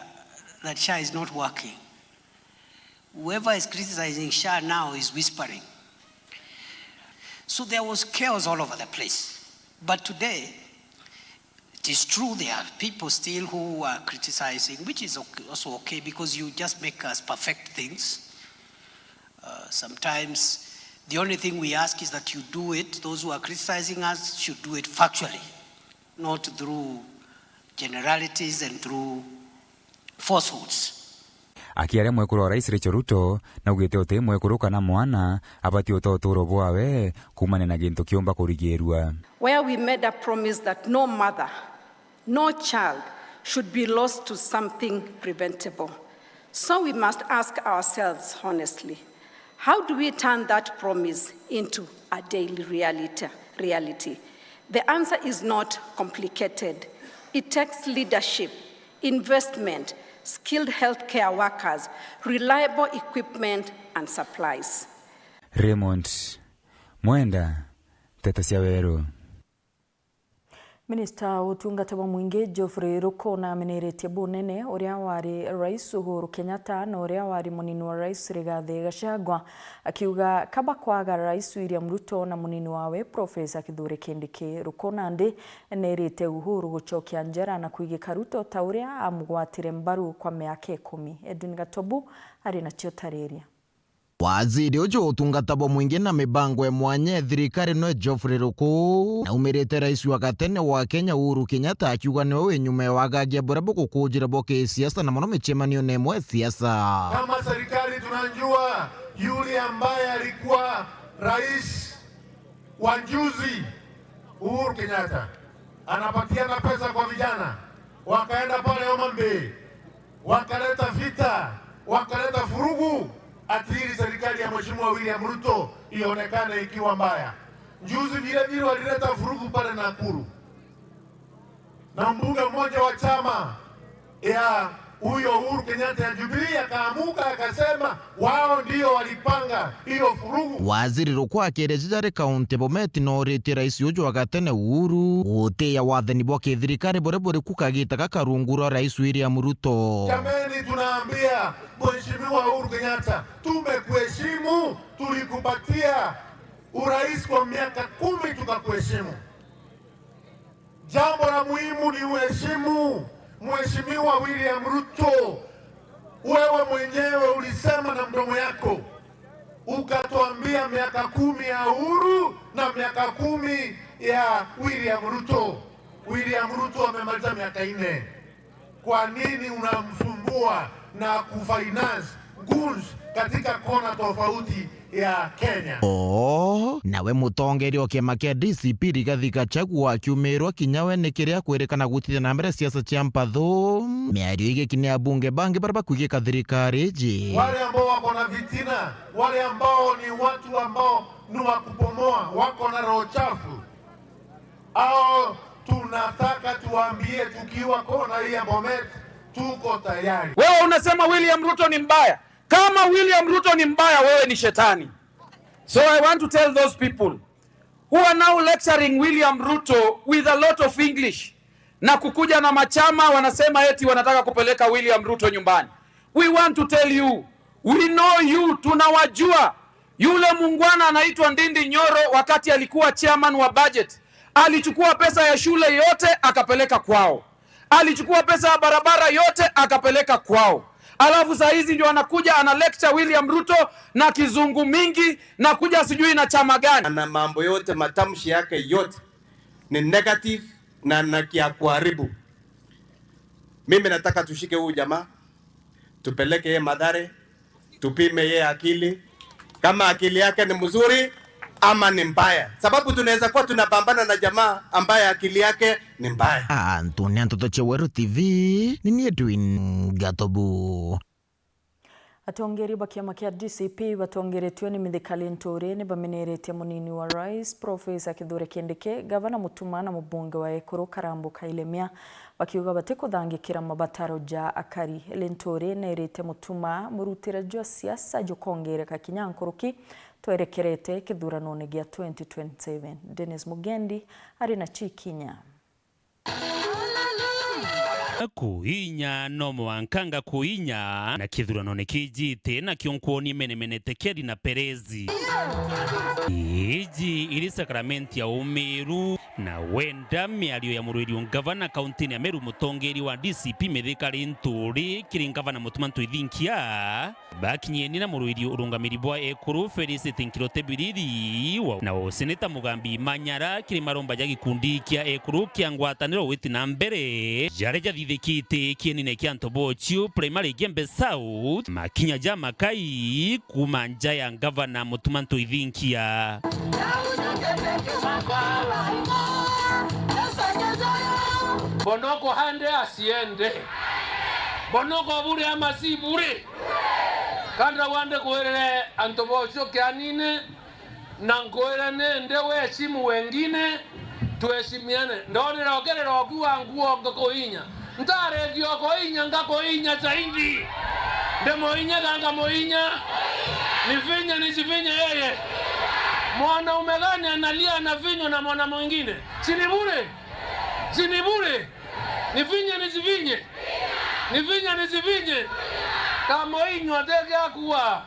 that SHA is not working. Whoever is criticizing SHA now is whispering. So there was chaos all over the place. But today, it is true there are people still who are criticizing, which is ok-, also okay, because you just make us perfect things. Uh, sometimes the only thing we ask is that you do it, those who are criticizing us should do it factually, not through generalities and through falsehoods. Akiaria mwekuru wa rais Rachel Ruto, naugite uti mwekuru kana mwana abati uta uturo bwawe kuumania na gintu kiumba kurigirua. Where we made a promise that no mother, no child should be lost to something preventable. So we must ask ourselves honestly, how do we turn that promise into a daily reality, reality? The answer is not complicated. It takes leadership, investment, skilled healthcare workers, reliable equipment and supplies. Raymond Mwenda, Nteto cia Weru. Minista wa utungata bwa mwingi Geoffrey Ruku nameneretie bunene uria wari Rais Uhuru Kenyatta na uria wari munini wa Rais Rigathi Gachagua, akiuga kaba kwaga Rais William Ruto na munini wawe Professor Kithure Kindiki. Ruku nandi nerite Uhuru gucokia njera na kwigika Ruto ta uria amugwatire mbaru kwa miaka ikumi. Edwin Gatobu ari nacio tariria. Waziri uju wa utungata bwa mwingi na mibango ya mwanya ya thirikari nwe Geoffrey Ruku naumirite rais wa gatene wa Kenya Uhuru Kenyatta akiuga niwe wi nyuma ya wagagia buria bukukujira bwa kisiasa na mono micemanione imwe ya siasa. Kama serikali tunajua yule ambaye alikuwa rais wa juzi, Uhuru Kenyatta, anapatiana pesa kwa vijana, wakaenda pale Homa Bay, wakaleta vita, wakaleta vurugu, ati ili serikali ya Mheshimiwa William Ruto ionekane ikiwa mbaya. Juzi vile vile walileta vurugu pale Nakuru. Na mbunge mmoja wa chama ya huyo Uhuru Kenyatta ya Jubilee akaamuka akasema wao ndio walipanga hiyo vurugu. Waziri Ruku akiaria jari kaunti ya Bomet noritie rais uju wa gatene Uhuru gutiia wathani bwa kithirikari buria buri ku kagita gaka rungu rwa rais William Ruto. Jameni, tunaambia Mheshimiwa Uhuru Kenyatta, tumekuheshimu, tulikupatia urais kwa miaka kumi, tukakuheshimu. Jambo la muhimu ni uheshimu Mheshimiwa William Ruto. Wewe mwenyewe ulisema na mdomo yako, ukatuambia miaka kumi ya Uhuru na miaka kumi ya William Ruto. William Ruto amemaliza miaka nne. Kwa nini unamsumbua na kufinance goons katika kona tofauti ya Kenya? Oo, nawe mutongeria o kiama kia D C P Rigathi Gachagua akiumirwa kinya we ni kiria kwirikana gutithia na mbere siasa cia mpathu. Miario igikini abunge bangi baria bakwigika thirikari iji. Wale ambao wako na fitina, wale ambao ni watu ambao ni wa kupomoa, wako na roho chafu, au tunataka tuwaambie tukiwa kona hii ya Bomet, tuko tayari. Wewe unasema William Ruto ni mbaya. Kama William Ruto ni mbaya, wewe ni shetani. So I want to tell those people who are now lecturing William Ruto with a lot of English na kukuja na machama wanasema eti wanataka kupeleka William Ruto nyumbani. We want to tell you, we know you, tunawajua. Yule mungwana anaitwa Ndindi Nyoro, wakati alikuwa chairman wa budget, alichukua pesa ya shule yote akapeleka kwao. Alichukua pesa ya barabara yote akapeleka kwao. Alafu saa hizi ndio anakuja ana lecture William Ruto na kizungu mingi na kuja sijui na chama gani. Ana mambo yote, matamshi yake yote ni negative na na kia kuharibu. Mimi nataka tushike huyu jamaa, tupeleke yeye Mathare, tupime yeye akili, kama akili yake ni mzuri ama ni mbaya, sababu tunaweza kuwa tunapambana na jamaa ambaye akili yake ni mbaya. Antu ni Nteto cia Weru T V, ni ni Edwin Gatobu. Atongeria ba kiama kia D C P batongeretue ni Mithika Linturi ni bameneretie munini wa rais, Profesa Kithure Kindiki, gavana Mutuma na mubunge wa Ekuru Karambu Kailemia, bakiuga batikuthangikira mabataro ja akari. Linturi neerite Mutuma, murutire jwa siasa jukongereka kinya nkuruki twerekerete kithuranone gia twenty twenty-seven. Dennis Mugendi ari na cikinya. Kuinya, no mwanka ngakuinya, na kithurano ni kijite, nakio nkwoni menemenete Keri na Perezi. Iji iri sakramenti ya umiru, na wenda miario ya murwiri ngavana kauntini ya Meru, mutongeria wa D C P Mithika Linturi kiri ngavana Mutuma Ntwithinkia. Bakinyeni na murwiri urungamiri bwa Ekuru Felicity Nkirote Biriri wa, na useneta Mugambi Manyara kiri maromba ja gikundi kia Ekuru kia ngwataniro witi na mbere, jaria jathithikite kienine kia Ntobochio Primary Gembe South, makinya ja makai kuuma nja ya ngavana Mutuma Ntwithinkia. Bonoko hande asiende. Bonoko bure ama si bure? Kanda wande kwirire antu bocio kianine, na nkwire nindi weshimu wengine, tuheshimiane. Ndonire ukirira ukiuga nguo ngakuinya. Ntarethia ukuinya, ngakuinya zaidi. Ndi muinya, ga ngamuinya. Nifinye, nisifinye yeye. Mwanaume gani analia anafinywa na mwana mwingine? Si ni bure? Si ni bure? Nifinye, nisifinye? Nifinye, nisifinye? Kamuinywa tegiakua.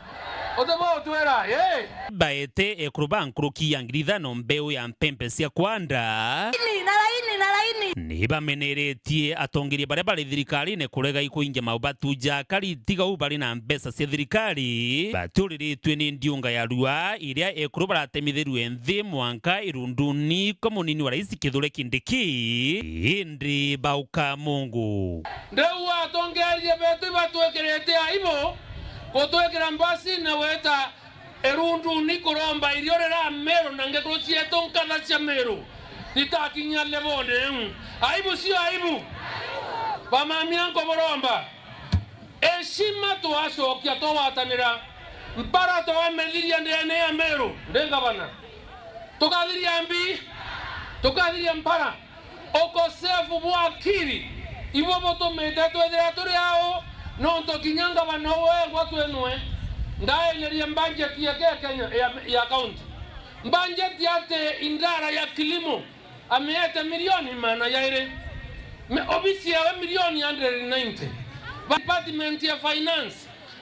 Utibutwira, ii? Baete ekuru ba nkuruki ya ngiri ithano mbeu ya mpempe cia kwanda. Laini, na laini, na laini. Ni bameneretie atongeria baria bari thirikarine kurega ikuingia maubatu ja akari tigau bari na mbeca cia thirikari, baturiritue ni ndiunga ya rua iria ekuru baratemitherue nthi mwanka irunduni kwa munini wa rais Kithure Kindiki, indi bauka mungu. Ndiu atongeria betu ibatwikirite aibu, gutwikira mbasi na gwita irunduni kuromba irio rira Meru na ngekuru cietu nkatha cia Meru itakinyia levone iu. Aibu sio aibu? Bamamia nkuburomba. Heshima twacokia twagwatanira. Mpara twamethiria ndene ya Meru, ndi ngavana. Tukathiria mbi, tukathiria mpara. Ukosefu bwa akiri ibo butumite twithira turi au, nontu kinya ngavana uwe wengwa twinwe ndainirie mbanjeti ya Kenya ya, ya county. Mbanjeti ati indara ya kilimo amiete milioni magana jairi. Me-, obisi yawe milioni hundred and ninety. Department ya finance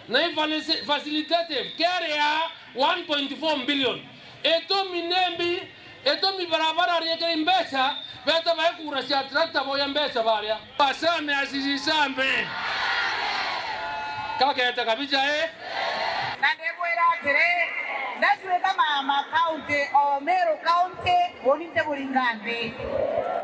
na i fali-, facilitative care ya one point four billion. Itumi nembi, itumi barabara riekere mbeca, beta bae kura cia tractor boya mbeca baria. Asame asisi same. Kakete kabisa, eh? Na ndibwira atiri, ndatuika ma, ma county o Meru county, uni nti buringa nthi.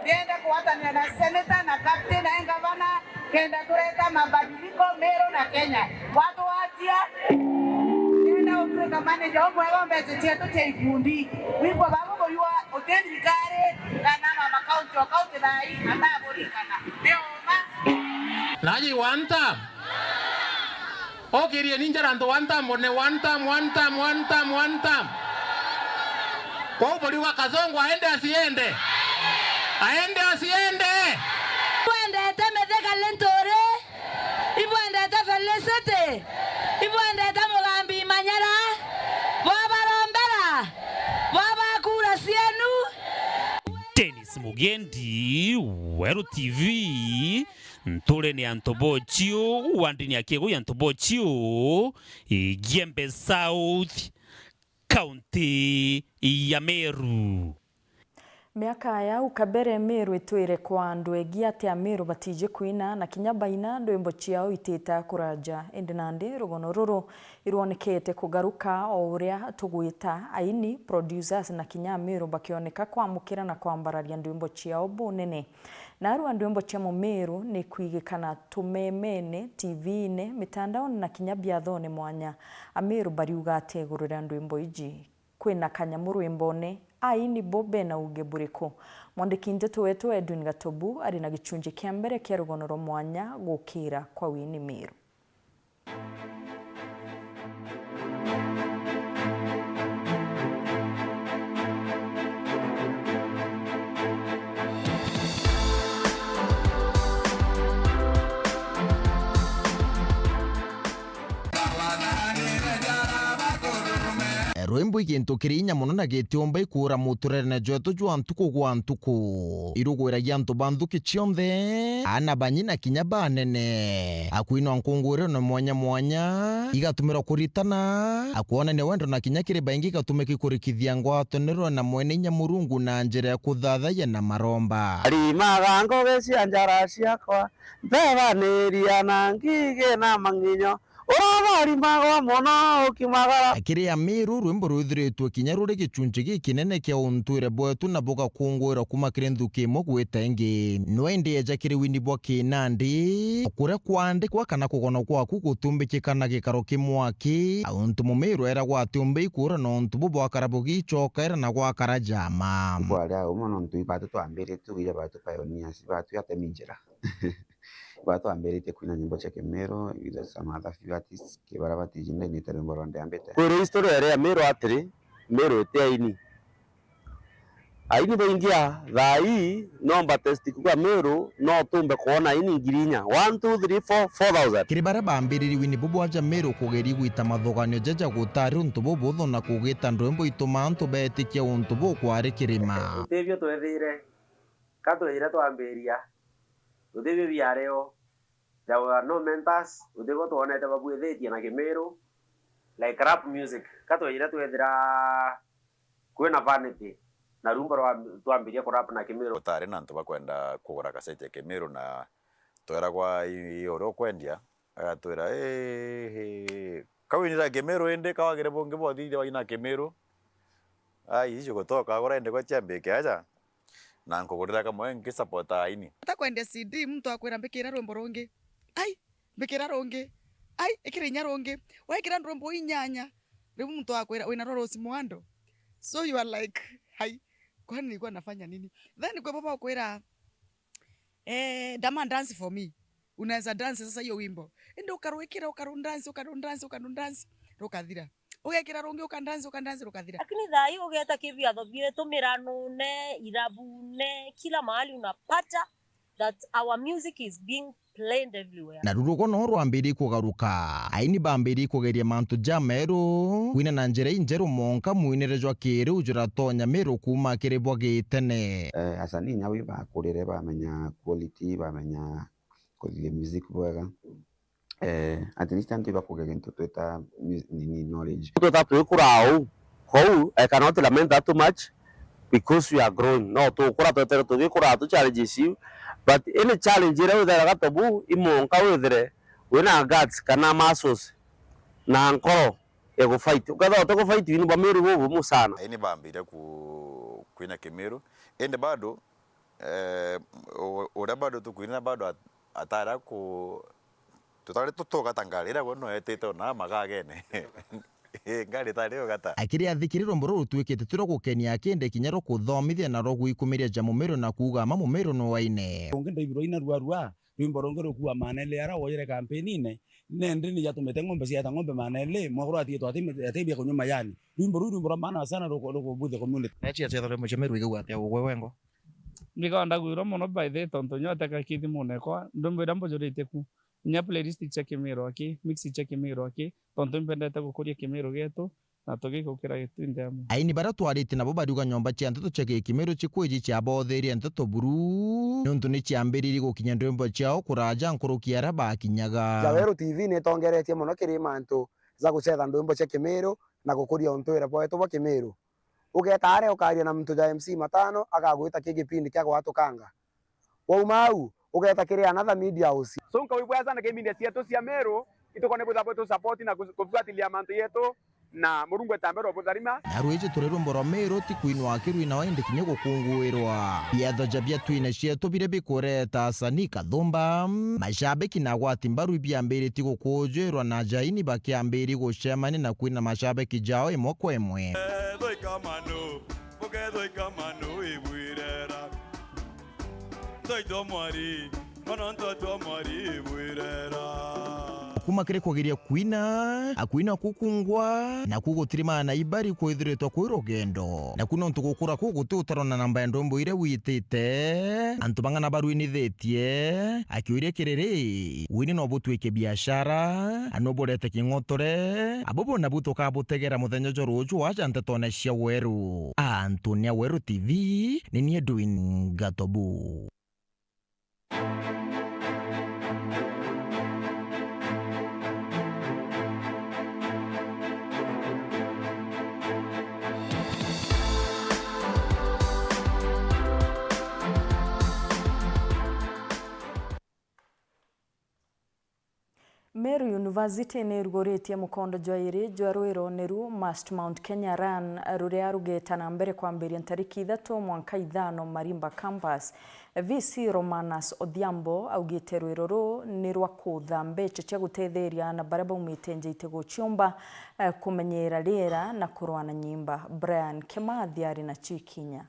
Ndienda kugwatanira na senator na captain na ngavana, kenda tureta mabadiliko Meru na Kenya. Watwatia, ndienda gutuika manager umwega wa mbeca cietu cia ikundi. Wimbo babu buyua uti thirikari kana mama county o county thai ataburingana. Ni uma. Naji one term. Ukirie ni njara antu one term, ni one term, one term, one term, one term. Kwou buriuga Kasongo aende asiende? Aende asiende? Ibwendete Mithika Linturi? Ibwendete Felicity? Ibwendete Dennis Mugendi, Weru T V, nturene ya Ntobochiu, wandini ya Kiegu ya Ntobochiu, Igembe South, kaunti ya Meru. Miaka ya au kabere Meru itwire kwa andu engi ati Ameru batiji kwina, na kinya baina ndwimbo ciao itita kuraja. Indi nandi rugono ruru irwonekete kugaruka o uria tugwita aini, producers na kinya Ameru bakioneka kwamukira na kwambararia ndwimbo ciao bunene. Narua ndwimbo cia Mumeru ni kwigikana tumemene, T V-ini, mitandaoni na kinya biathone mwanya. Ameru bariuga ati iguru ria ndwimbo iji kwina kanyamu rwimbone, aini bo bena uge buriku? Mwandiki nteto wetu Edwin Gatobu ari na gicunji kia mbere kia rugono rwa mwanya gukira kwa Winnie Meru. Rwimbo i gintu kiri inya mono na gitiumba ikuura muturerene jwetu jwa ntuku gwa ntuku. Irugwiragia antu ba nthuki cionthe, aana banyi na kinya banene. Akwinwa nkungwiriro na mwanya mwanya, igatumirwa kuritana, akwonania wendo na kinya kiri baingi igatumika ikurikithia ngwataniro na mwene inya Murungu na njira ya kuthathayia na maromba. Arimaga ngugi cia njara ciakwa, mbebaniria na ngigi na mang'inyo, uratharimaga mono ukimagara. Kiri Amiru, rwimbo rwithiritwe kinya ruri gicunji gikinene kia untwire bwetu na bugakungwirwa kuma kiri nthuki imwe gwita ingi. No indi eja kiri wini bwa kinandi, kuria kwandikwa kana kugonwa kwaku gutumbikika na gikaro ki mwaki, untu Mumiru eragwa atiumbi ikuura nontu bu bwakara bugicokaira na gwakara jama. Kwari au mono nontu ibatu twambiritie, tugiire batu pioneers, ibatu atemi njira. Ibatu twambiritie kwina nyimbo cia Kimiru, either some other few artists, ki baria batiji ndainite rwimbo rwa ndiambite. Kwiri history ya ria Miru atiri, Miru iti aini. Aini baingi a thaa ii no mbatesti kuga Miru, no tumbe kwona aini ngiri inya. One, two, three, four, four thousand. Kiri baria bambiririe wini bu bwaja Miru kugeria gwita mathuganio jaja gutari untu bubuthu na kugita ndwimbo ituma antu beetikia untu bu kwari kirima. Utebio twethire, ka twejire twambiria, utebio biario, there were no mentors, utebio twonete babwithitie na Kimiru, like rap music. Ka twejire twethira kwina vanity, na rumba rwa, twambiria kurap na Kimiru. Gutari na antu bakwenda kugura kaseti ya Kimiru, na tweragwa i, i uria ukwendia, agatwira, "Ii, kawinira Kimiru indi kawagire bungi bothithia waina Kimiru." Ai, icio gutoka agura indi gwa ciambike aja, na nkugurira kamwe nkisupporta aini. Ata kwendia C D, muntu akwira, "Mbikira rwimbo rungi." Ai, mbikira rungi. Ai, ikira inya rungi. Wekira ndwimbo inyanya, riu muntu akwira, "Wina rwo Rose Muhando?" So you are like, "Hai, kwani nilikuwa nafanya nini?" Then kwi bo bakwira, "Eh, dama dance for me." Unaweza dance sasa hiyo wimbo. Indi ukarwikira, ukaru dance, ukaru dance, ukaru dance, rukathira. Ugekira rungi, uka dance, uka dance, rukathira. Lakini thaa hii ugeeta kibiatho bietu, miranune, irabune, kila mahali unapata that our music is being played everywhere. Na rurugo no rwambiririe kugaruka. Aini bambiririe kugeria mantu jameru, kwina na njira injeru monka mwinire jwa kiriu juratonya Miru kuuma kiri bwa gitene. Eh, asanii inya wi bakurire bamenya quality, bamenya kuthithia music bwega. Eh, at least antu ibakuge gintu twita mu-, nini, knowledge. Twita twikura uu, kou I cannot lament that too much because we are growing. No tukura twetere tugikura tu challenges iu, but any challenge iria witheraga tobu imonka withire wina guts kana muscles na nkoro ya gufight. Ukethira uti gufight, wini bwa Miru bubumu sana. Aini bambire ku-, kwina Kimiru, indi bado, eh, u-, uria bado tukwina bado at-, atara ku-, tutari tutugata ngari iria we no etite ona magagene. Ii, ngari itari ugata. Akiri athikiri rwimbo ruru rutwikite tu rwa gukenia akindi kinya rwa kuthomithia na rwa gwikumiria ja Mumiru na kuuga ma Mumiru no aine. Rungi ndaigirwa ina ruarua, rwimbo rungi rukua manele ara woyire kampeni-ine, nendi ni jatumite ng'ombe ciata ng'ombe manele, mwakuru atigitwe ati, atibia kunywa majani. Rwimbo ruu rwimbo rwa maana sana ruku-, rukubuthia community. Nechi aciethore mucemeru igigwa atia ugwe wengo? Ndikwenda kwirwa mono by the way, tontu nyote kakithimune kwa, ndumbe iria mbujurite ku. Kinya playlist cia Kimiru aki, mix cia Kimiru aki, tontu impendete gukuria Kimiru gietu, na tugikukira gitwinthe amwe. Aini baria twaritie nabo bariuga nyomba cia nteto cia Gikimiru cikwiji ciabotherie nteto buru, niuntu ni ciambiririe gukinya ndwimbo ciao kuraja nkuruki ya aria bakinyaga. Jaweru T V ni itongeretie mono kiri mantu ja gucetha ndwimbo cia Kimiru na gukuria untwire bwetu bwa Kimiru. Ugeta aria ukaria na muntu ja M C matano, agagwita ki gipindi kia gwatukanga. Wauma au, ugeta kiri another media house. So, nkawibwea sana ki media cietu cia Meru, itukone bwitha bwitu support na ku-, kufuatilia mantu yetu, na Murungu etambe rwo butharima. Na rwiji turi rwimbo rwa Meru, ti kwinwa akirwina indi kinya gukunguirwa. Biatho ja bia twina cietu biria bikureta asanii kathumba, mashabiki na agwati mbaru ibiambiritie gukujwirwa na aini bakiambiriria gucemania na kwina mashabiki jao imwe kwa imwe. Ethwe ikamanu, bukethwe ikamanu ibwirera. Ntoitwa mwari, mono ntoitwa mwari ibwirera. Kuma kiri kugeria kwina, akwina kukungwa, naku gutirimana na ibari kwithiritwe kwi rugendo. Naku nontu gukura kuu guti utaro na namba ya ndwimbo iria witite, antu bang'ana barwinithitie, akiuria kiriri, wini no butwike biashara, no burete king'otore, abo bona bu tukabutegera muthenya jwa ruju aja ntetone cia Weru. Antonia Weru T V, ni nie Edwin Gatobu. Meru University ni iruguritie mukondo jwa iri jwa rwiro niru Must Mount Kenya Run, ruria rugeta na mbere kwambiria ntariki ithatu mwanka ithano Marimba Campus. V C Romanus Odhiambo augite rwiro ruu ni rwa kutha mbeca cia gutetheria na baria baumite nja iti guciumba, eh, kumenyera riera na kurwa na nyimba. Brian Kimathi ari na cikinya.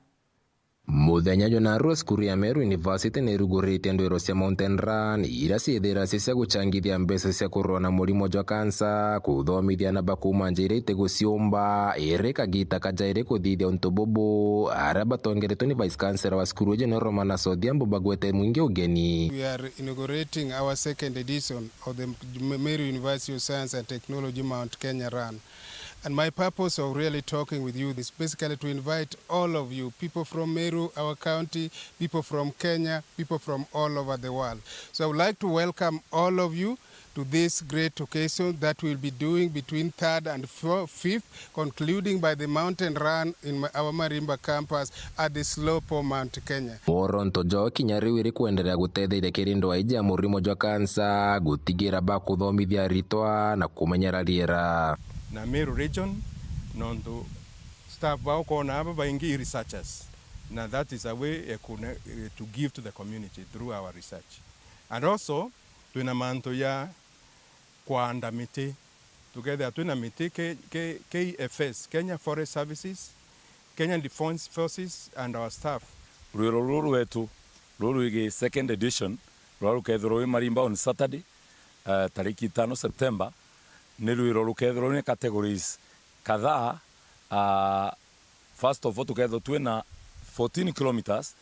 Muthenya jwa narua, cukuru ya Meru University ni irugurite ndwiro cia Mountain Run, iria ciithira ci cia gucangithia mbeca cia kurua na murimo jwa kansa, kuthomithia na bakuma nja iria itiguciumba, iri kagita kajairi kuthithia untu bubu. Aria batongeretwe ni Vice Chancellor wa cukuru iji ni Romanus Odhiambo bagwete mwingi ugeni. We are inaugurating our second edition of the Meru University of Science and Technology Mount Kenya Run. And my purpose of really talking with you is basically to invite all of you, people from Meru, our county, people from Kenya, people from all over the world. So I would like to welcome all of you to this great occasion that we'll be doing between third and fo-, fifth, concluding by the mountain run in ma-, our Marimba campus at the slope of Mount Kenya. Moronto jo kinya riu iri kwenderea gutetheria kiri ndwaa iji ya murimo jwa kansa, gutigira bakuthomithia aritwa na kumenyera riera. Na Meru region, nontu staff bao kona aba baingi i researchers, na that is a way ya kuna-, eh, to give to the community through our research. And also, twina mantu ya kwanda miti. Tukethira twina miti, K-, K-, K F S, Kenya Forest Services, Kenya Defence Forces and our staff. Rwiro ruru rwetu, ruru rwigi second edition, ruria rukethirwa rwi Marimba on Saturday, eh, tariki itano September, ni rwiro rukethirwa rwina categories kadhaa, ah, First of all, tukethirwa twina fourteen kilometres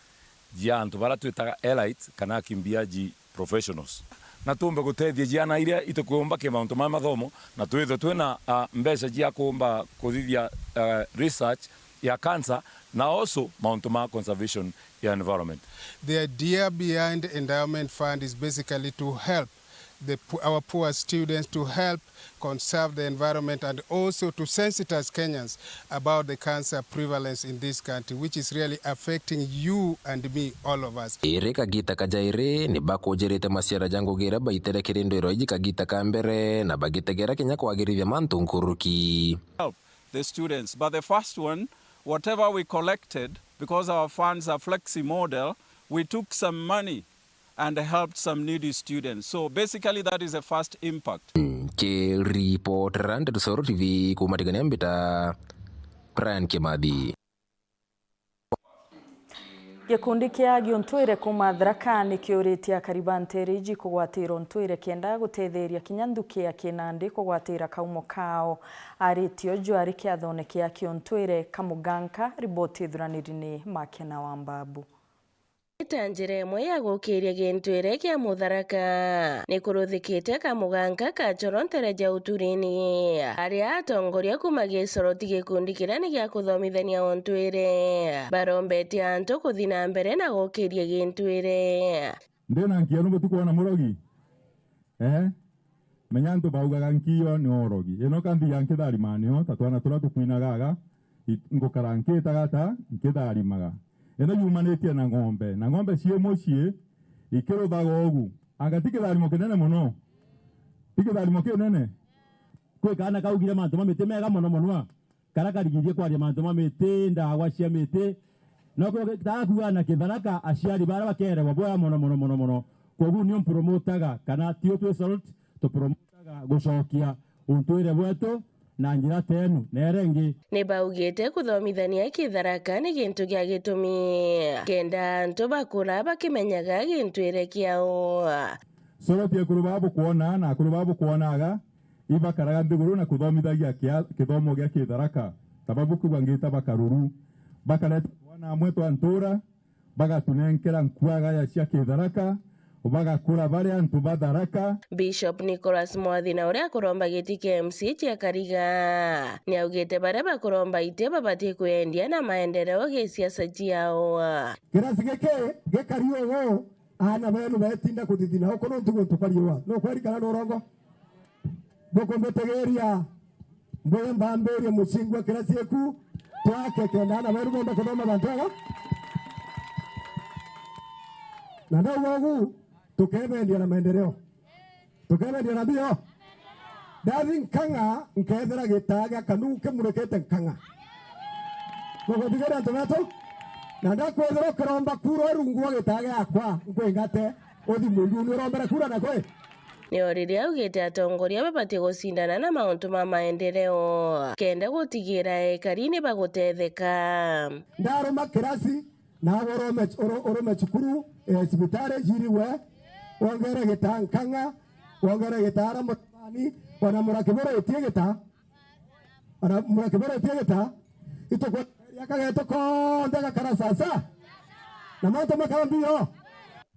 cia antu baria twitaga elites kana akimbiaji professionals. Na tuumbe gutethia ciana iria itikwiyumba ki mauntu ma mathomo, na twithwe twina, ah, mbeca cia kuumba kuthithia, ah, research ya cancer, na also mauntu ma conservation ya environment. The idea behind Endowment Fund is basically to help the po-, our poor students, to help conserve the environment and also to sensitize Kenyans about the cancer prevalence in this country, which is really affecting you and me, all of us. Iri kagita kajairi ni bakujirite maciara ja ngugi iria baitere kiri ndwiro iji kagita ka mbere, na bagitegera kinya kwagirithia mantu nkuruki. Help the students, but the first one, whatever we collected, because our funds are flexi model, we took some money and helped some needy students. So basically, that is the first impact. Nkiripotera Ndeto Coro T V kuuma Tigania Mbita, Brian Kimathi. Gikundi kia Giuntwire kuuma Tharaka nikiuritie akari ba nteere iji kugwatira untwire kenda gutetheria kinya nthuki ya Kinandi kugwatira kaumo kao. Aritie uju ari kiathone kia Kiuntwire Kamuganka, riboti ithuraniri ni Makena wa Mbabu. Ita njira imwe ya gukiria gintwire kia Mutharaka ni kuruthikite kamuganka ka Coro ntere ja Uturini, aria atongoria kuuma Gisoroti gikundi kiria ni gia kuthomithania untwire barombetie antu kuthi na mbere na gukiria gintwire. Ndina nkia nu butuku ona murogi? Eh? Menya antu baugaga nkiyo ni orogi. Ino ka nthiga nkitharima nio, ta twana turia tukwinaga aga, i-, ngukara nkitaga ta, nkitharimaga. Ino yumanitie na ng'ombe, na ng'ombe cii mucii, ikiruthaga ugu. Anga ti kitharimo kinene mono? Ti kitharimo kinene? Kwi kaana kaugire mantu ma miti mega mono mono a. Karia karigithie kwaria mantu ma miti, ndawa cia miti. No kio gitaga kuuga na Kitharaka, aciari baria bakeeragwa bwega mono, mono, mono, mono. Kwogu nio mpromotaga, kana tio twi salt, tupromotaga gucokia untwire bwetu na njira teenu na iria ingi. Ni baugite kuthomithania Kitharaka ni gintu gia gitumi, kenda antu bakura bakimenyaga gintwire kiao. Salt ekuru baa bukwona na akuru baa bukwonaga, ibakaraga nthiguru na kuthomithagia kia-, kithomo gia Kitharaka, ta babu kuuga ngita bakaruru. Bakareta twana amwe twa ntura, bagatunenkera nkuagaya cia Kitharaka, bagakura bari antu ba Tharaka. Bishop Nicholas Mwathi na uria akuromba giti kia M C cia Kariga, ni augite baria bakuromba iti babatie kwiendia na maendeleo gisiasa ciao. Kirasi giki gikari ugu, aana benu betinda kuthithina uku nontu guntu kwa riua. Nukweri kana nurongo? Bukumbitigiria, mbwire mbambirie mucingi wa kirasi eku, twake kenda aana beru benda kuthoma bantu ega. Na ndauga ugu, tukebendia na maendeleo. Tukebendia na mbio. Ndathi Nkang'a, nkethira gitaa gia Kanuu kimunikite Nkang'a. Nuguthigeria antu betu? Na ndakwithira ukiromba kura rungu rwa gitaa giakwa, nkwingate, uthi mundu ni urombere kura na kwi? Nio riria augite atongoria babatie gucindana na mauntu ma maendeleo, kenda gutigira ekari ni bagutetheka. Ndaruma kirasi, nawe urome, uru-, urume cukuru, eh, cibitari, jiriwe, wongere gitaa Nkang'a, wongere gitaa ara Mutabani, ona Murakibura itie gitaa. Ona Murakibura itie gitaa, itukweria kagetu konthe gakara sasa. Na mantu makara mbio.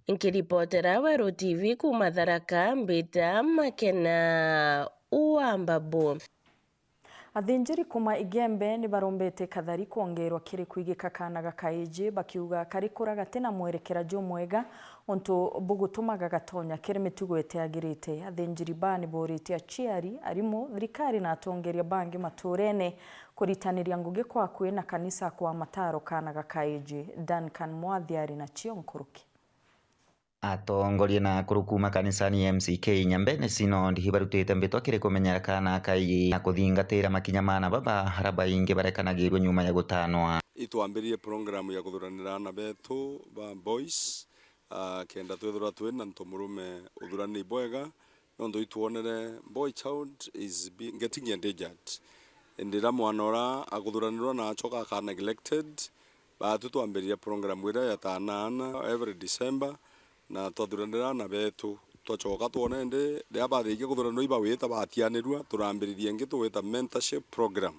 Nkiripotera Weru T V kuuma Tharaka, mbita Makena wa Mbabu. Athinjiri kuuma Igembe ni barombete kathari kwongerwa kiri kwigika kaana ga kaiji, bakiuga kari kura gati na mwerekera jumwega, untu bugutumaga gatonya kiri mitugo itiagirite. Athinjiri baa ni booritie aciari, arimu, thirikari na atongeria bangi maturene kuritaniria ngugi kwa akui na kanisa kwa mataro kaana ga kaiji. Duncan Mwathi ari nacio nkuruki. Atongoria na akuru kuuma kanisani ya M C K Nyambene Synod ibarutite mbitwa kiri kumenyera kaana kaiji na kuthingatira makinya ma aana baba aria baingi barekanagirua nyuma ya gutanwa. Itwambiririe program ya kuthuranira aana betu ba boys, ah, kenda twithirwa twina ntomurume uthurani bwega, nontu itwonere boy child is be-, getting endangered. Indi riria mwana uria akuthuranirwa na acoka aka neglected, baatu twambiririe program iria ya Tanana every December, na twathuranira aana betu. Twacoka twona indi riria bathikia kuthuranirwa ibawita batianirua, turambiririe ingi tugwita mentorship program,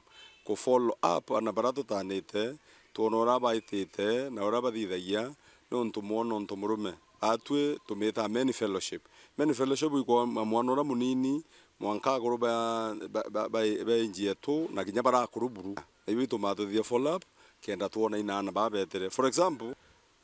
ku follow up aana baria tutanite, twona uria baitite na uria bathithagia, nontu mwana ntomurume. Atwi tumitaga men fellowship. Men fellowship ikwona mwana uria munini, mwanka akuru ba, ba, ba, ba, ba age yetu, na kinya baria akuru buru. Na iu itumaga tuthithia follow up, kenda twona ina aana baa betere. For example,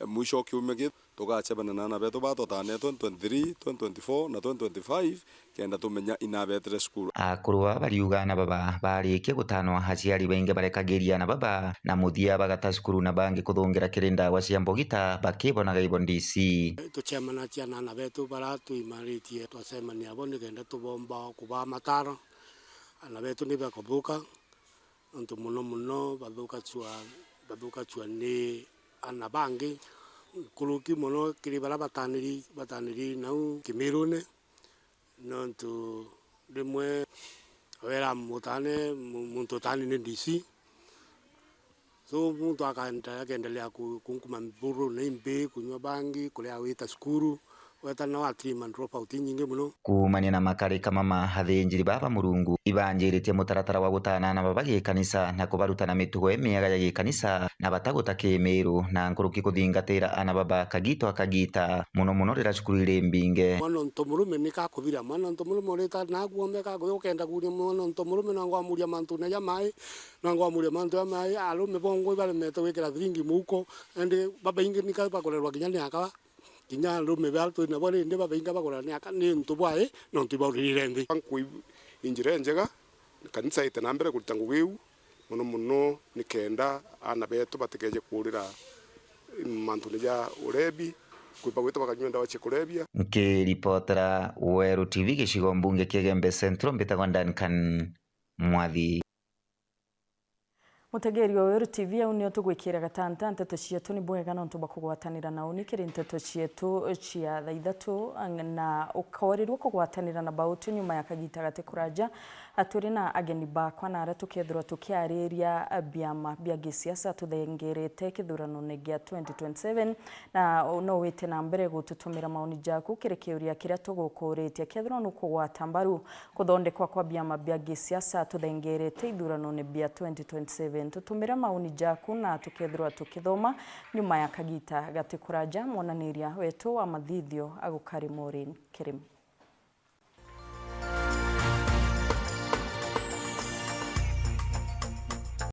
mwisho o kiumia giki, tugacemania na aana betu baa twatanire twenty twenty-three, twenty twenty-four na twenty twenty-five, kenda tumenya ina betere cukuru. Akuru aa bariuga aana baba barikia gutanwa, aciari baingi barekagiria aana baba, na muthia bagata cukuru na bangi kuthungira kiri ndawa cia mbogita, bakibonaga ibo ndisi. Tucemanagia na aana betu baria tuimaritie, twacemania abo nikenda tubomba kubaa mataro. Aana betu ni bakuthuka, nontu mono mono bathukacua, bathukacua ni aana bangi. Nkuruki mono kiri baria bataniri, bataniri nau Kimirune, nontu rimwe wera mutane, mu-, muntu utani ni D C. So, muntu akaenda-, akaendelea ku-, kunkuma mburu ni imbi, kunywa bangi, kuria wita cukuru, Wetana wa three month dropout inyingi mono. Kuumania na makarika mama, athinjiri baba Murungu ibanjiritie mutaratara wa gutaana aana baba gikanisa na kubaruta na mitugo imiega ya gikanisa na bata guta kimiiru na nkuruki kuthingatira aana baba kagito a kagita, mono mono riria cukuru iri mbinge. Mwana untu murume ni kakubira, mwana untu murume urita na guombe kakuya ukenda kuria mwana untu murume na ngwamuria mantu na ja mai, na ngwamuria mantu ja mai, arume bongwa ibaremete gwikira thiringi muhuko, indi babaingi ni ka bakurerwa kinya ni akawa. Kinya arume baa twina bo rindi babainga bagurane aka ni untu bwai nontu ibaurire nthi. Nkui injira injega, kanisa ite na mbere kuruta ngugi iu, mono mono nikenda aana betu batikeje kuurira mantune ja urebi, kwi bagwita bakanyua ndawa cia kurebia. Nkiripotera Weru T V gicigo mbunge kia Igembe Central, mbitagwa Duncan Mwathi. Mutegeri wa Weru T V, au nio tugwikira gatanta nteto cietu. Ni bwega nontu bwa kugwatanira na uni kiri nteto cietu cia thaa ithatu, na ukorirua kugwatanira na bautu nyuma ya kagita gati kuraja. Aturi na ageni bakwa na aria tukethirwa tukiariria biama bia gisiasa tuthengerete kithuranone gia twenty twenty-seven, na no wite na mbere gututumira maoni jaku kiri kiuria kiria tugukuritie. Kethirwa nukugwata mbaru kuthondekwa kwa biama bia gisiasa tuthengerete ithuranone bia twenty twenty-seven, tutumire maoni jaku na tukethirwa tukithoma nyuma ya kagita gati kuraja. Mwananiria wetu wa mathithio agukari Maureen Kirimi.